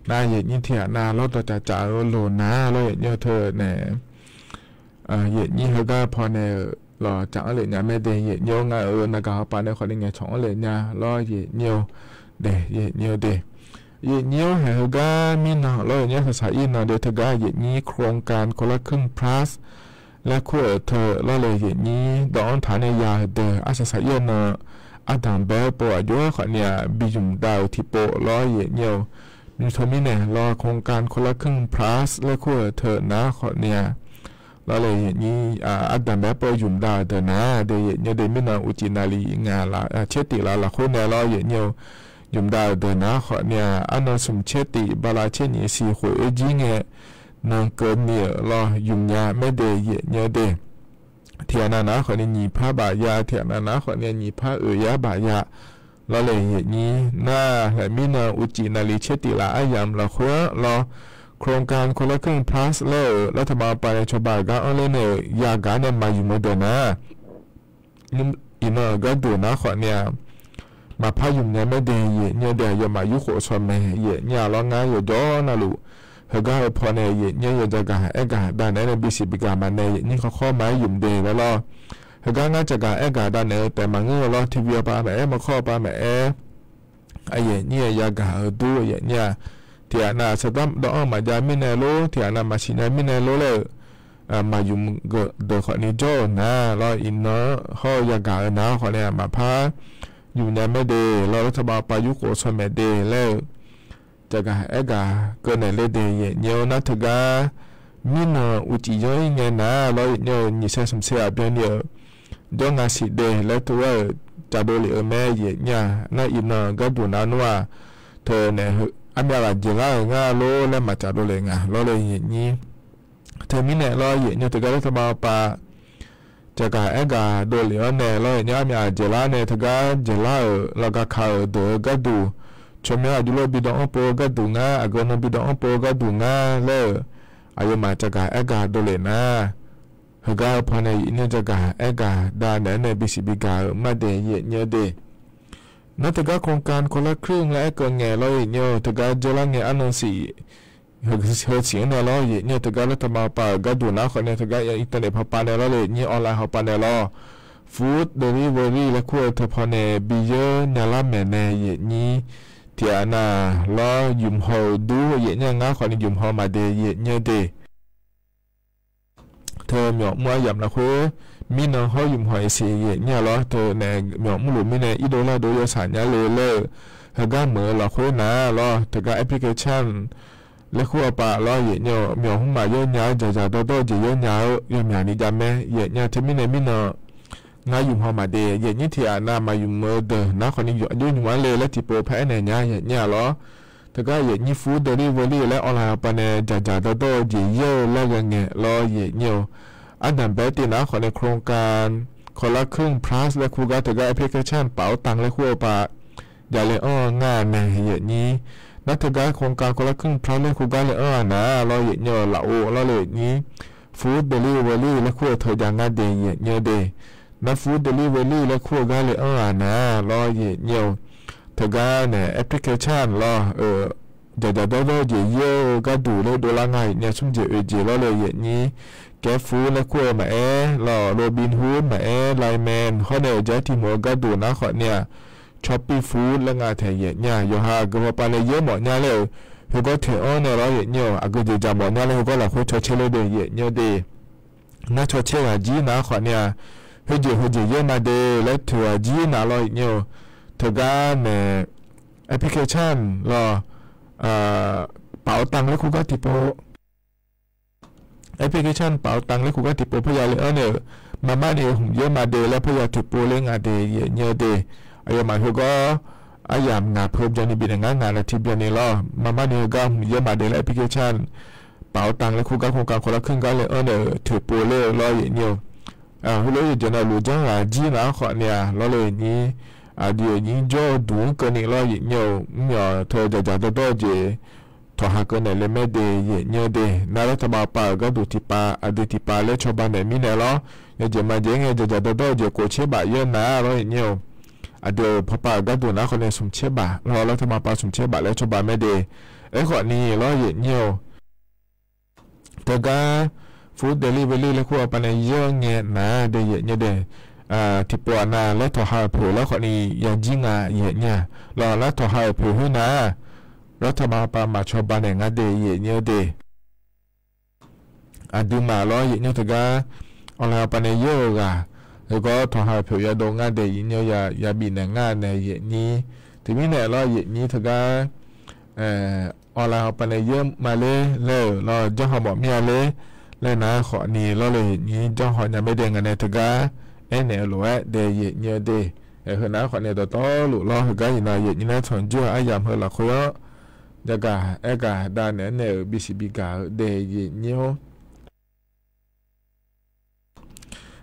Nar yaeqnyir tiqghaq nav lawr dawqtsaf tsaf-eu lof nar lawr yaeqnyir-eu teu nae yaeqnyir heugar pawnaeq-euq lawq tsaf-anr lef nya mae de yaeqnyir-or. Ngar-euq naqgaq hawpav nae khawfni ngaeqcawq-anr lef nya lawr yaeqnyir-or. De yaeqnyir-or de. Yaeqnyir-or haeq heugar mirnan lawr yaeqnyir arsaq saq-ir nan de teugar yaeqnyir โครงการคนละครึ่ง plus laer kur-euq teu lawr le yaeqnyir dawq-anr taq nae ya-euq deuq arsaq saq-ir nan ardanq bae-aer pov aqjox-aer khawfni-aq bi zmq dav-euq tiqpov lawr yaeqnyir-or. Nymr teumirnae lawr โครงการคนละครึ่ง plus laer kur-euq teu nar khawfni-aq lawr le yaeqnyir ardanq bae-aer pov zmq dav-euq deuq nar de yaeqnyir de mirnan uqcif navlif ngaq tser tif laf lafkhoer nae lawr yaeqnyir-or. Zmq dav-euq deuq nar khawfni-aq arnan smq tser tif bala tser nyiq siq khof-aer jir ngae nan keuvni-euq lawr zmq nya mae de yaeqnyir de. Tiqghaq nav nar khawfni nyiq par baf ya, tiqghaq nav nar khawfni nyiq par oeq yar baf ya lawr le yaeqnyir nar haeq mirnan uqcif navlif tser tif laf aryamq lafkhoer-anr lawr โครงการคนละครึ่ง plus laer-euq lartaq baqpav nae cawba-euq gar anr ler nae-euq yagaq nae maqzmq-eu deuq nar iqnan-euq gharduq nar khawfni-aq maqpar zmq nya mae de yaeqnyir de. Aqyawfmaf yurkhof shawq maeq yaeqnyir-a lawr ngar yawqjawr navluf heugar-eu pawnae yaeqnyir yawjagaq aergaq dav naeq-aer nae bisiq bigaq maqnaeq yaeqnyir khawrkhawr maqaer zmq de laer lawr. Heugar ngar caqgaq aergaq dav naeq-eu taef maqngeur-eu lawr, TV-eu pav maqaer, mawrkawr-eu pav maqaer, aqyaeqnyir-eu yagaq-eu dur yaeqnyir-a. Tiqghaq nav saqdar dawv-anr maqjav mirnae lor, tiqghaq nav maqsiq nya mirnae lor laer-euq maqzmq deuq khawfni jawr-euq nar lawr iqnan hawr-eu yagaq-eu nar khawfni-aq maqpar zmq nya mae de lawr lartaq baqpav yurkhof shawq maeq de laer-euq caqgaq aergaq keuv naeq le de yaeqnyir-or. Nar teugar mirnan uqcif yanr-ir ngae nar lawr yaeqnyir-eu nyiq sae smq sae-aq byanni-euq jawr nga siq de laer tov-aer-euq caqdov lef-eu mae yaeqnyir-a. Nar iqnan gharduq nav nmr-aq teu naeq-eu armyav laf jeq lar-euq nga lor laer maqcaf dovlef nga lawr le yaeqnyir. Teumirnae lawr yaeqnyir teugar lartaq baqpav caqgaq aergaq dovlef-awr nae lawr yaeqnyir armyav jeq lar nae teugar jeq lar-euq lawr gaka-euq deuq-eu gharduq tsawrmyanr aqjox lof bi dawv-anr pov-eu gharduq ngar, aqgeu nan bi dawv-anr pov-eu gharduq ngar laer-euq aqyawfmaf caqgaq aergaq dovlef nar heugar-eu pawnae yaeqnyir jagaq aergaq dav naeq-aer nae bisiq bigaq-euq mar de yaeqnyir de. Nar teugar โครงการคนละครึ่ง laer aerkeuv ngae lawr yaeqnyir-eu teugar jawrlar ngae arnan siq heu siq-anr nae lawr yaeqnyir-eu teugar lartaq baqpav-euq gharduq nar khawfni teugar internet paqpav nae lawr le yaeqnyir online hawpav nae lawr food delivery laer kur-eu teu pawnae bi yeur nya lar maeqnae yaeqnyir tiqghaq nav lawr zmq haw-eu dur yaeqnyir-a ngar khawfni zmq haw maqde yaeqnyir de. Teu myawf mr aryamq lafkhoer mirnan hawr zmq haw-iq siq yaeqnyir-a lawr teu nae myawf mrluf mirnae irdov lardov yawsaq nya le laer-eu heugar meuq-eu lafkhoer nar lawr teugar application laer kur-eu pav lawr yaeqnyir-eu myawq hmr maqyawr nya-eu jaqjaq dawrdawr-eu jeq yawr nya-eu yawmyaq ni jav mae yaeqnyir-a. Teumirnae mirnan ngar zmq haw maqde yaeqnyir tiqghaq nav maqzmq-eu deuq nar khawfni aqjox nymq-anr le laer tiqpov paraer naeq nya yaeqnyir-a lawr. Teugar yaeqnyir food delivery laer online hawpav nae jaqjaq dawrdawr-eu jeq yaer-eu laer ghae ngae lawr yaeqnyir-eu ardanq bae tiv nar khawfni โครงการคนละครึ่ง plus laer kur gar teugar application เป๋าตัง laer kur-eu pav jale anr-eu ngar nae yaeqnyir. Nar teugar โครงการคนละครึ่ง plus laer kur gar le anr-a nar lawr yaeqnyir-eu lafov lawr le yaeqnyir food delivery laer kur-eu teu jav ngar de yaeqnyir de. Nar food delivery laer kur-eu gar le anr-a nar lawr yaeqnyir-eu teugar nae application lawr-euq dzaqdzaq dawrdawr-eu jeq yaer-eu gharduq laer dovlar nga. Yaefnyir smr jeq oeq jeq lawr le yaefnyir Gaefur laer kur-eu maqaer, lawq, Robinhood maqaer, Line Man hawr nae-euq jar tiqmawf-eu gharduq nar khawfni-aq, Shopee Food laer nga taeq yaefnyir-aq, yawqha aqgeu hawpav nae yaer mawf nya laer-euq, khoergawr toeq-anr nae lawr yaefnyir-aq, aqgeu jeq dzaq mawf nya laer khoergawr lafkhoer cawcaer ler de yaefnyir de. Nar cawcaer ghaq jir nar khawfni-aq, khoerjeq khoerjeq yaer ma de laer toeq ghaq jir nar lawr yaefnyir-eu, teugar nae application lawr, paf-eu tanq laer kur gar tiqpov, application paf-eu tanq laer kur gar tiqpov parya le-anr nae-euq, marmarni hmq yaer ma de laer parya toeqpov ler nga de yaefnyir de. Aqyawfmaf khoergawr aryamq ngaq peu byanni bifnaeq ngar ngaq naqti byanni lawr, marmarni heugar hmq yaer ma de laer application paf-eu tanq laer kur gar khoergar khoerlar kuir gar le-anr nae-euq toeqpov ler-eu lawr yaefnyir-eu. Heulof-aer yawqjeq navluf janr ghaq jir nar khawfni-aq lawr le yaefnyir, aqdui-euq nyir jawr-eu duq-anr keuvni lawr yaefnyir-eu, mr myawq teu dzaqdzaq dawrdawr-eu jeq tawqha keuv naeq le maer de yaefnyir de. Nar laer taqbav pav-euq gharduq tiqpav aqdui tiqpav laer cawba naeq mirnae lawr, yawjeq maqjeq-aer ngae dzaqdzaq dawrdawr-eu jeq khof caer baf yaer nar lawr yaefnyir-eu. Aqdui-euq pawpav-euq gharduq nar khawfni smq caer baf lawr, laer taqbav pav smq caer baf laer cawba maer de. Aerkhawfni lawr yaefnyir-eu, teugar food delivery laer kur-eu pav nae yaer-anr ngae nar de yaefnyir de. Tiqpov aqnav laer tawqha-euq poeq lar khawfni yajir nga yaefnyir-aq, lawq, lar tawqha-euq poeq khoer nar, lar taqbav pav maqcawba naeq ngar de yaefnyir de. Aqduimaf lawr yaefnyir teugar online pav nae yaer-eu ghaq, khoergawr tawqha-euq poeq yadov ngar de yaefnyir ya, yabif naeq ngar nae yaefnyir. Teumirnae lawr yaefnyir teugar online pav nae yaer ma ler laer-euq lawr janrhaw mawf mir-a ler laer nar khawfni lawr le yaefnyir janrhaw nya maer de. Ngaq nae teugar aernaeq-eu lof-aer de yaefnyir-eu de. Heu nar khawfni dawqtawvluf lawr heugar iqnan yaefnyir nar tanqjir-eu aryamq heu lafkhoer-anr jagaq aergaq dav naeq-aer nae-euq bisiq bigaq-eu de yaefnyir-or.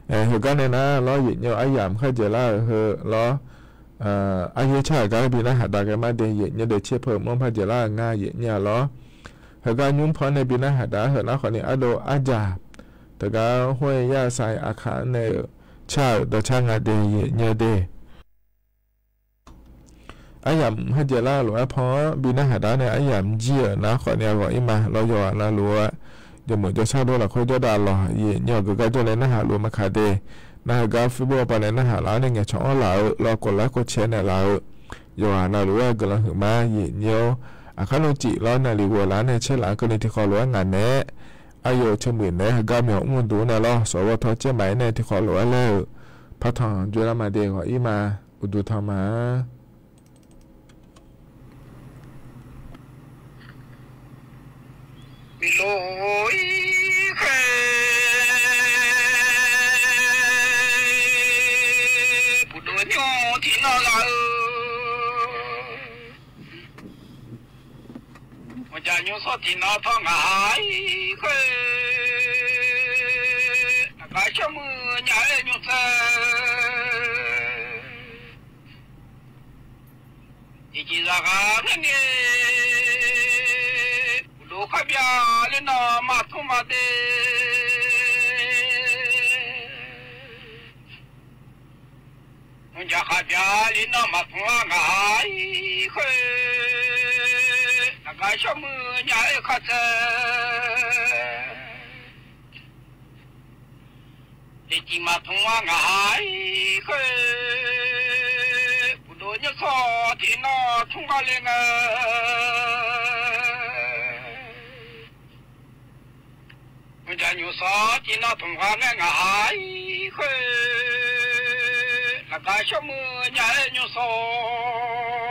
Heugar nae nar lawr yaefnyir-eu aryamq kharjaeq lar-euq heu lawr, aryaer car-euq gar bi narhaq dav ghae mar de yaefnyir de. Tser peu mr par jaeq lar-euq ngar yaefnyir-a lawr. Heugar nymr paw-anr nae bi narhaq dav-ar heu nar khawfni ardov arjaq teugar hawr-eu yar-eu sai aqkaq-anr nae-euq car-euq dawqcar nga de yaefnyir de. Aryamq kharjaeq lar-eu lof-aer paw-anr bi narhaq dav-ar nae aryamq jir-euq nar khawfni ghawq-ir ma lawr. Yawqghaq navluf-aer jawrmeuq jawrshar dov lafkhoer jawrdav lawq yaefnyir-awq geugar jawr nae narhaq luf ma kaq de. Nar heugar Facebook pav nae narhaq laf-ar nae ngaeqcawq-anr laf-eu lawr kov lar kov cae naeq laf-eu yawqghaq navluf-aer guiqlanq huiq ma yaefnyir-or. Aqkar nmr cif lawr naqliq ghoeq laf-ar nae caer laf-ar keuvni tiqkhawf lof-aer ngaq naeq-aer aqyawf-euq teumirnae heugar myawq mr duq nae lawr sawqghawr tawr caer maqaer nae tiqkhawf lof-aer laer-euq partanq joelar ma de ghawq-ir ma. Uqduq tanq ma-a. Miqlof-ir khae, uqduq nymr tiqnan ghaq-eu, maqjaq nymr sawr tiqnan tawr ngaq-ir khae, aqgar shawr muiq nya-aer nymr tsaev. Tiqjeq zaqghaq ngar ni, uqduq khar bya ler nan maqtmr ma de. Mqjaq khar bya ler nan maqtmr-a ngaq-ir khoer, aqgar shawr muiq nya-aer khartae. Tiqjeq maqtmr-a ngaq-ir khoer, uqduq nymr sawr tiqnan tmr gar le ngae. Mqjaq nymr sawr tiqnan tmr gar ngae ngaq-ir khoer, aqgar shawr muiq nya-aer nymr sawr.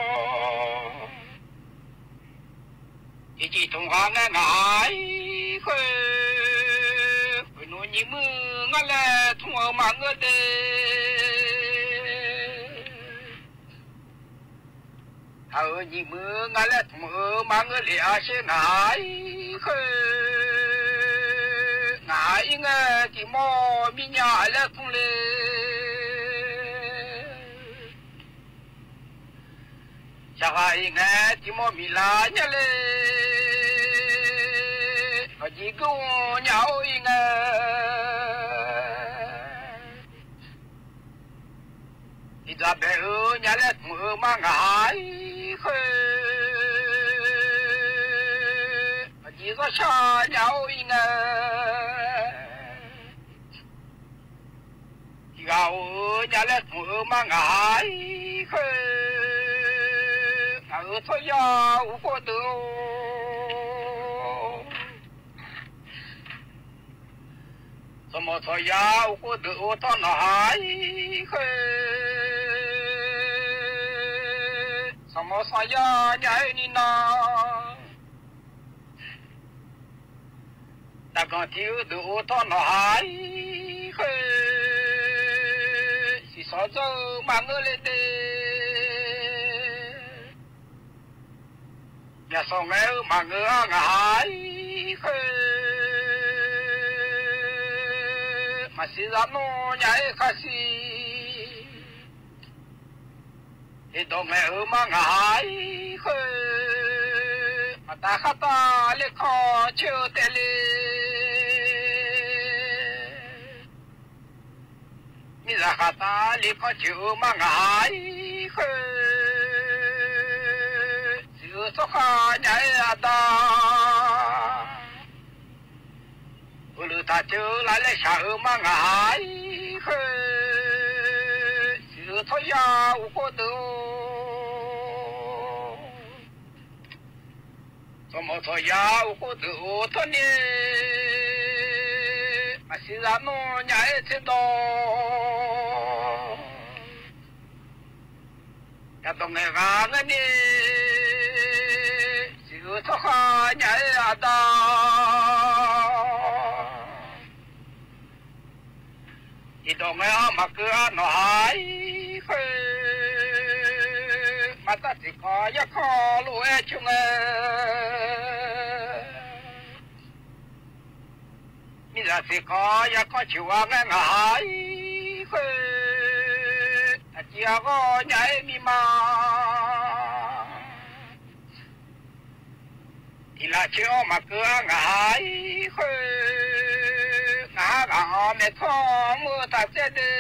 Tiqjeq tmr gar ngae ngaq-ir khoer, khoeqnmr nyiq muiq ngar laer tmr-eu maqngeur de. Aq-euq nyiq muiq ngar laer tmr-eu maqngeur lef-a sher ngaq-ir khoer, ngaq-ir ngae tiqmawr mirnya laer tmr le. Saqhaq-iq ngae tiqmawr miqlar nya le. Aqjeq geur nya-or-ir ngae, tiqdzaq bae-eu nya laer tmr-eu mar ngaq-ir khoer, Zawrshaq nya-or iqnan, tiqghaq-euq nya laer tmq-eu ma ngaq-a. Khoer, ngaq-euq tsawrya uqkhov deuq-or, tsawrmawq tsawrya uqkhov deuq-or tawr nawq-a. Khoer, sanqmawr sanqya nya-aer ni nan, daqganq tiq-eu deuq-or tawr nawq-a. Khoer, siqsawq dzawr-eu maqngeur le de, myaqsawq ngaeq-eu maqngeur-a ngaq-a. Khoer, maqsiq zaq nmr nya-aer khasiq, heqdawq ngaeq-eu ma ngaq-a. Khoer, maqtav khartav lerkanr coer-eu taef le, miqzaq khartav lerkanr coer-eu ma ngaq-a. Khoer, siq-eu tsawrkhav nya-aer aqda, heulof taq coer-eu lar laer shaq-eu ma ngaq-a. Khoer, siq-eu tsawrya uqkhov deuq-or, tsawrmawq tsawrya uqkhov deuq-or tawr ni, maqsiq zaq nmr nya-aer tserdawq, yaqdawq ngaeq ghaq ngar ni, siq-eu tsawrkhav nya-aer aqda, iqdawq ngae-anr maqkeuv-a nawq-a. Khoer, maqtav tiqkanq yarkanr lof-aer coer ngae, miqzaq tiqkanq yarkanr coer-a ngae ngaq-a. Khoer, aqciv aqghawr nya-aer miqma, tiq laf coer-anr maqkeuv-a ngaq-a. Khoer, ngaq-anr ghaq-anr maeqtsanr mr-eu taq tsaev de,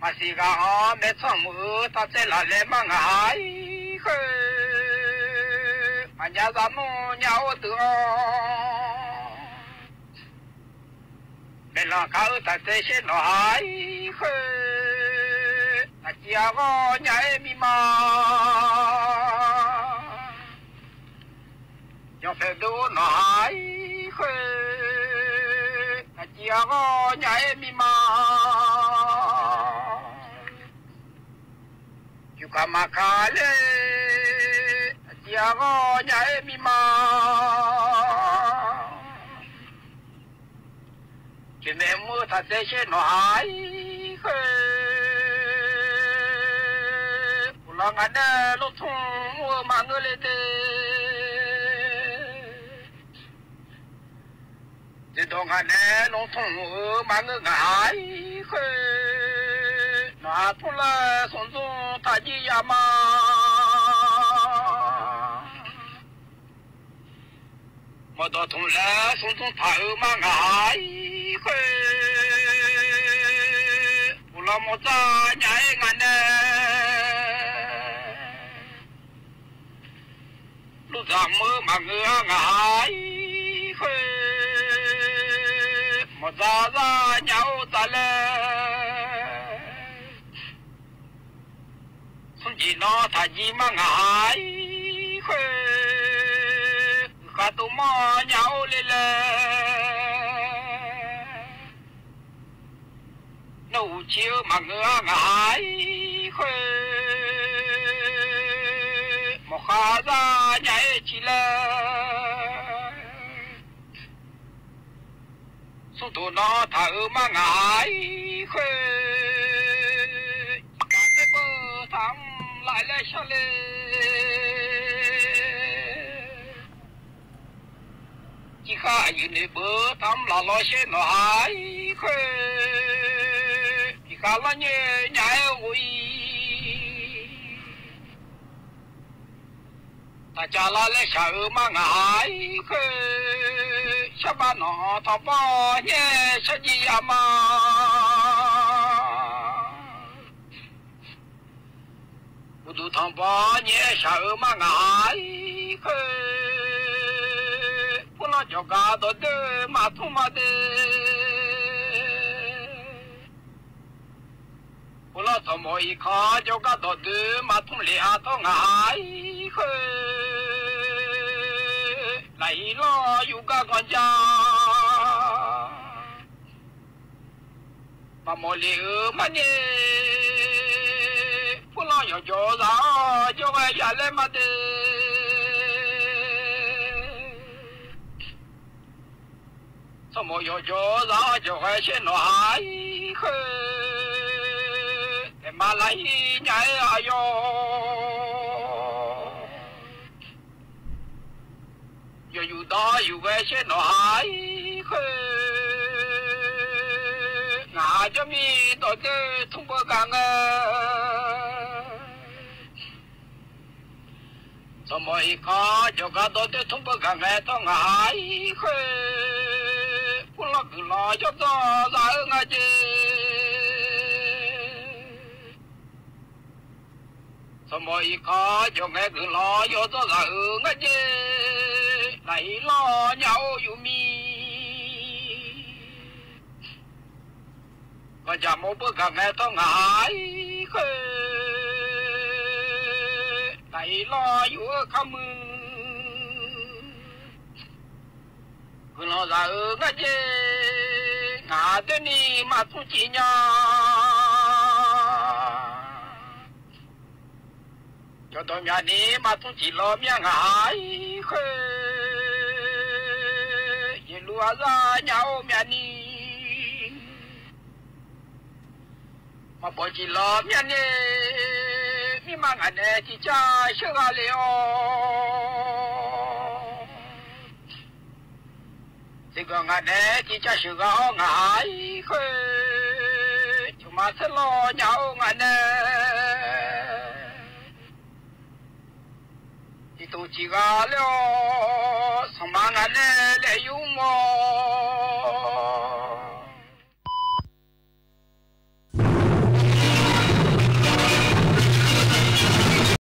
maqsiq ghaq-anr maeqtsanr mr-eu taq tsaev laf laer ma ngaq-a. Khoer, maqnya zaq nmr nya-or deuq-anr, maeqlanq kar-eu taq tsaev sher nawq-a. Khoer, aqciv aqghawr nya-aer miqma, yanqpaeq dov-or nawq-a. Khoer, aqciv aqghawr nya-aer miqma, yufkaq maqkaq ler, aqciv aqghawr nya-aer miqma, jeqmaeq mr-eu taq tsaev sher nawq-a. Khoer, uqlar ngaq nae lortmr mr-eu maqngeur le de, jeqdawq ngaq nae lortmr mr-eu maqngeur ngaq-a. Khoer, nawq-a tmr laer smr dzmr taq jir ya ma, mawqdawq tmr laer smr dzmr taq-eu ma ngaq-a. Khoer, uqlar mawrdzar nya-aer ngaq nae lordzaq mr-eu maqngeur-a ngaq-a. Khoer, mawqdzar zar nya-or taf laer, smr jeq nawr taq jir ma ngaq-a. Khoer, uiqkhav dov manr nya-or le laer, nawr uqcif-eu maqngeur-a ngaq-a. Khoer, mawqkhav zar nya-aer ciq laer, smr doq nawr taq-eu ma ngaq-a. Khoer, iqkaq tsaerbeu taq-anr laf laer shar le, jirkhar aqyuif noeqbeu taq-anr laf lawr sher nawq-a. Khoer, iqkaq lar nyoer nya-aer ghof-ir, taqcav lar laer shaq-eu ma ngaq-a. Khoer, sharbav nawq-anr tawqbawr nyaer shar jir ya ma. Uqduq tanqbaw nyaef shaq-euq ma ngaq-a-ir khoer, purlanr jawqgar dawqdoer maqtmr ma de. Purlanr tsawrmawq iqkanq jawrgar dawqdoer maqtmr lef-a tawr ngaq-a-ir khoer, lafhiq lanr yufgar ganr ja. Maqmawf lef-euq marnyir, purlanr yawqjawq zaq-awr jawrghae ya laer ma de. Tsawrmawq yawqjawq zaq-awr jawrghae shaer nawq-a-ir khoer, aerma lafhiq nya-aer aqyawf yawq yuf dawr yuf ghae shaer nawq-a-ir khoer, ngaq jawrmir dawqdoer tmr beu gaq ngae. Tsawrmawq iqkanq jawqgar dawqdoer tmr beu gaq ngae tawr ngaq-a-ir khoer, purlanr guiqlanq yawdzanr zaq-eu nga jeq. Tsawrmawq iqkanq jawq ngae guiqlanq yawdzanr zaq-euq nga jeq. Lafhiq lanr nya-or yuf mir, ganrjaq mawr beu gaq ngae tawr ngaq-a-ir khoer, lafhiq lanr yuf-eu kar muiq. Guiqlanq zaq-euq nga jeq, ngaq doerni maqtmr cif nya. Yawqdawq myaqni maqtmr cif lawr myav ngaq-a-ir khoer, yeqluv-a zar nya-or myavni maqbawq cif lawr myav ni, mirma ngaq nae cifcar sheuqgha le-awr, tiqganq ngaq nae cifcar sheuqgha-awr ngaq-a-ir khoer, cawqma saerlawr nya-or ngaq nae tiqtuq cifgha ler-awr, sanqma ngaq nae laeq yur mr-awr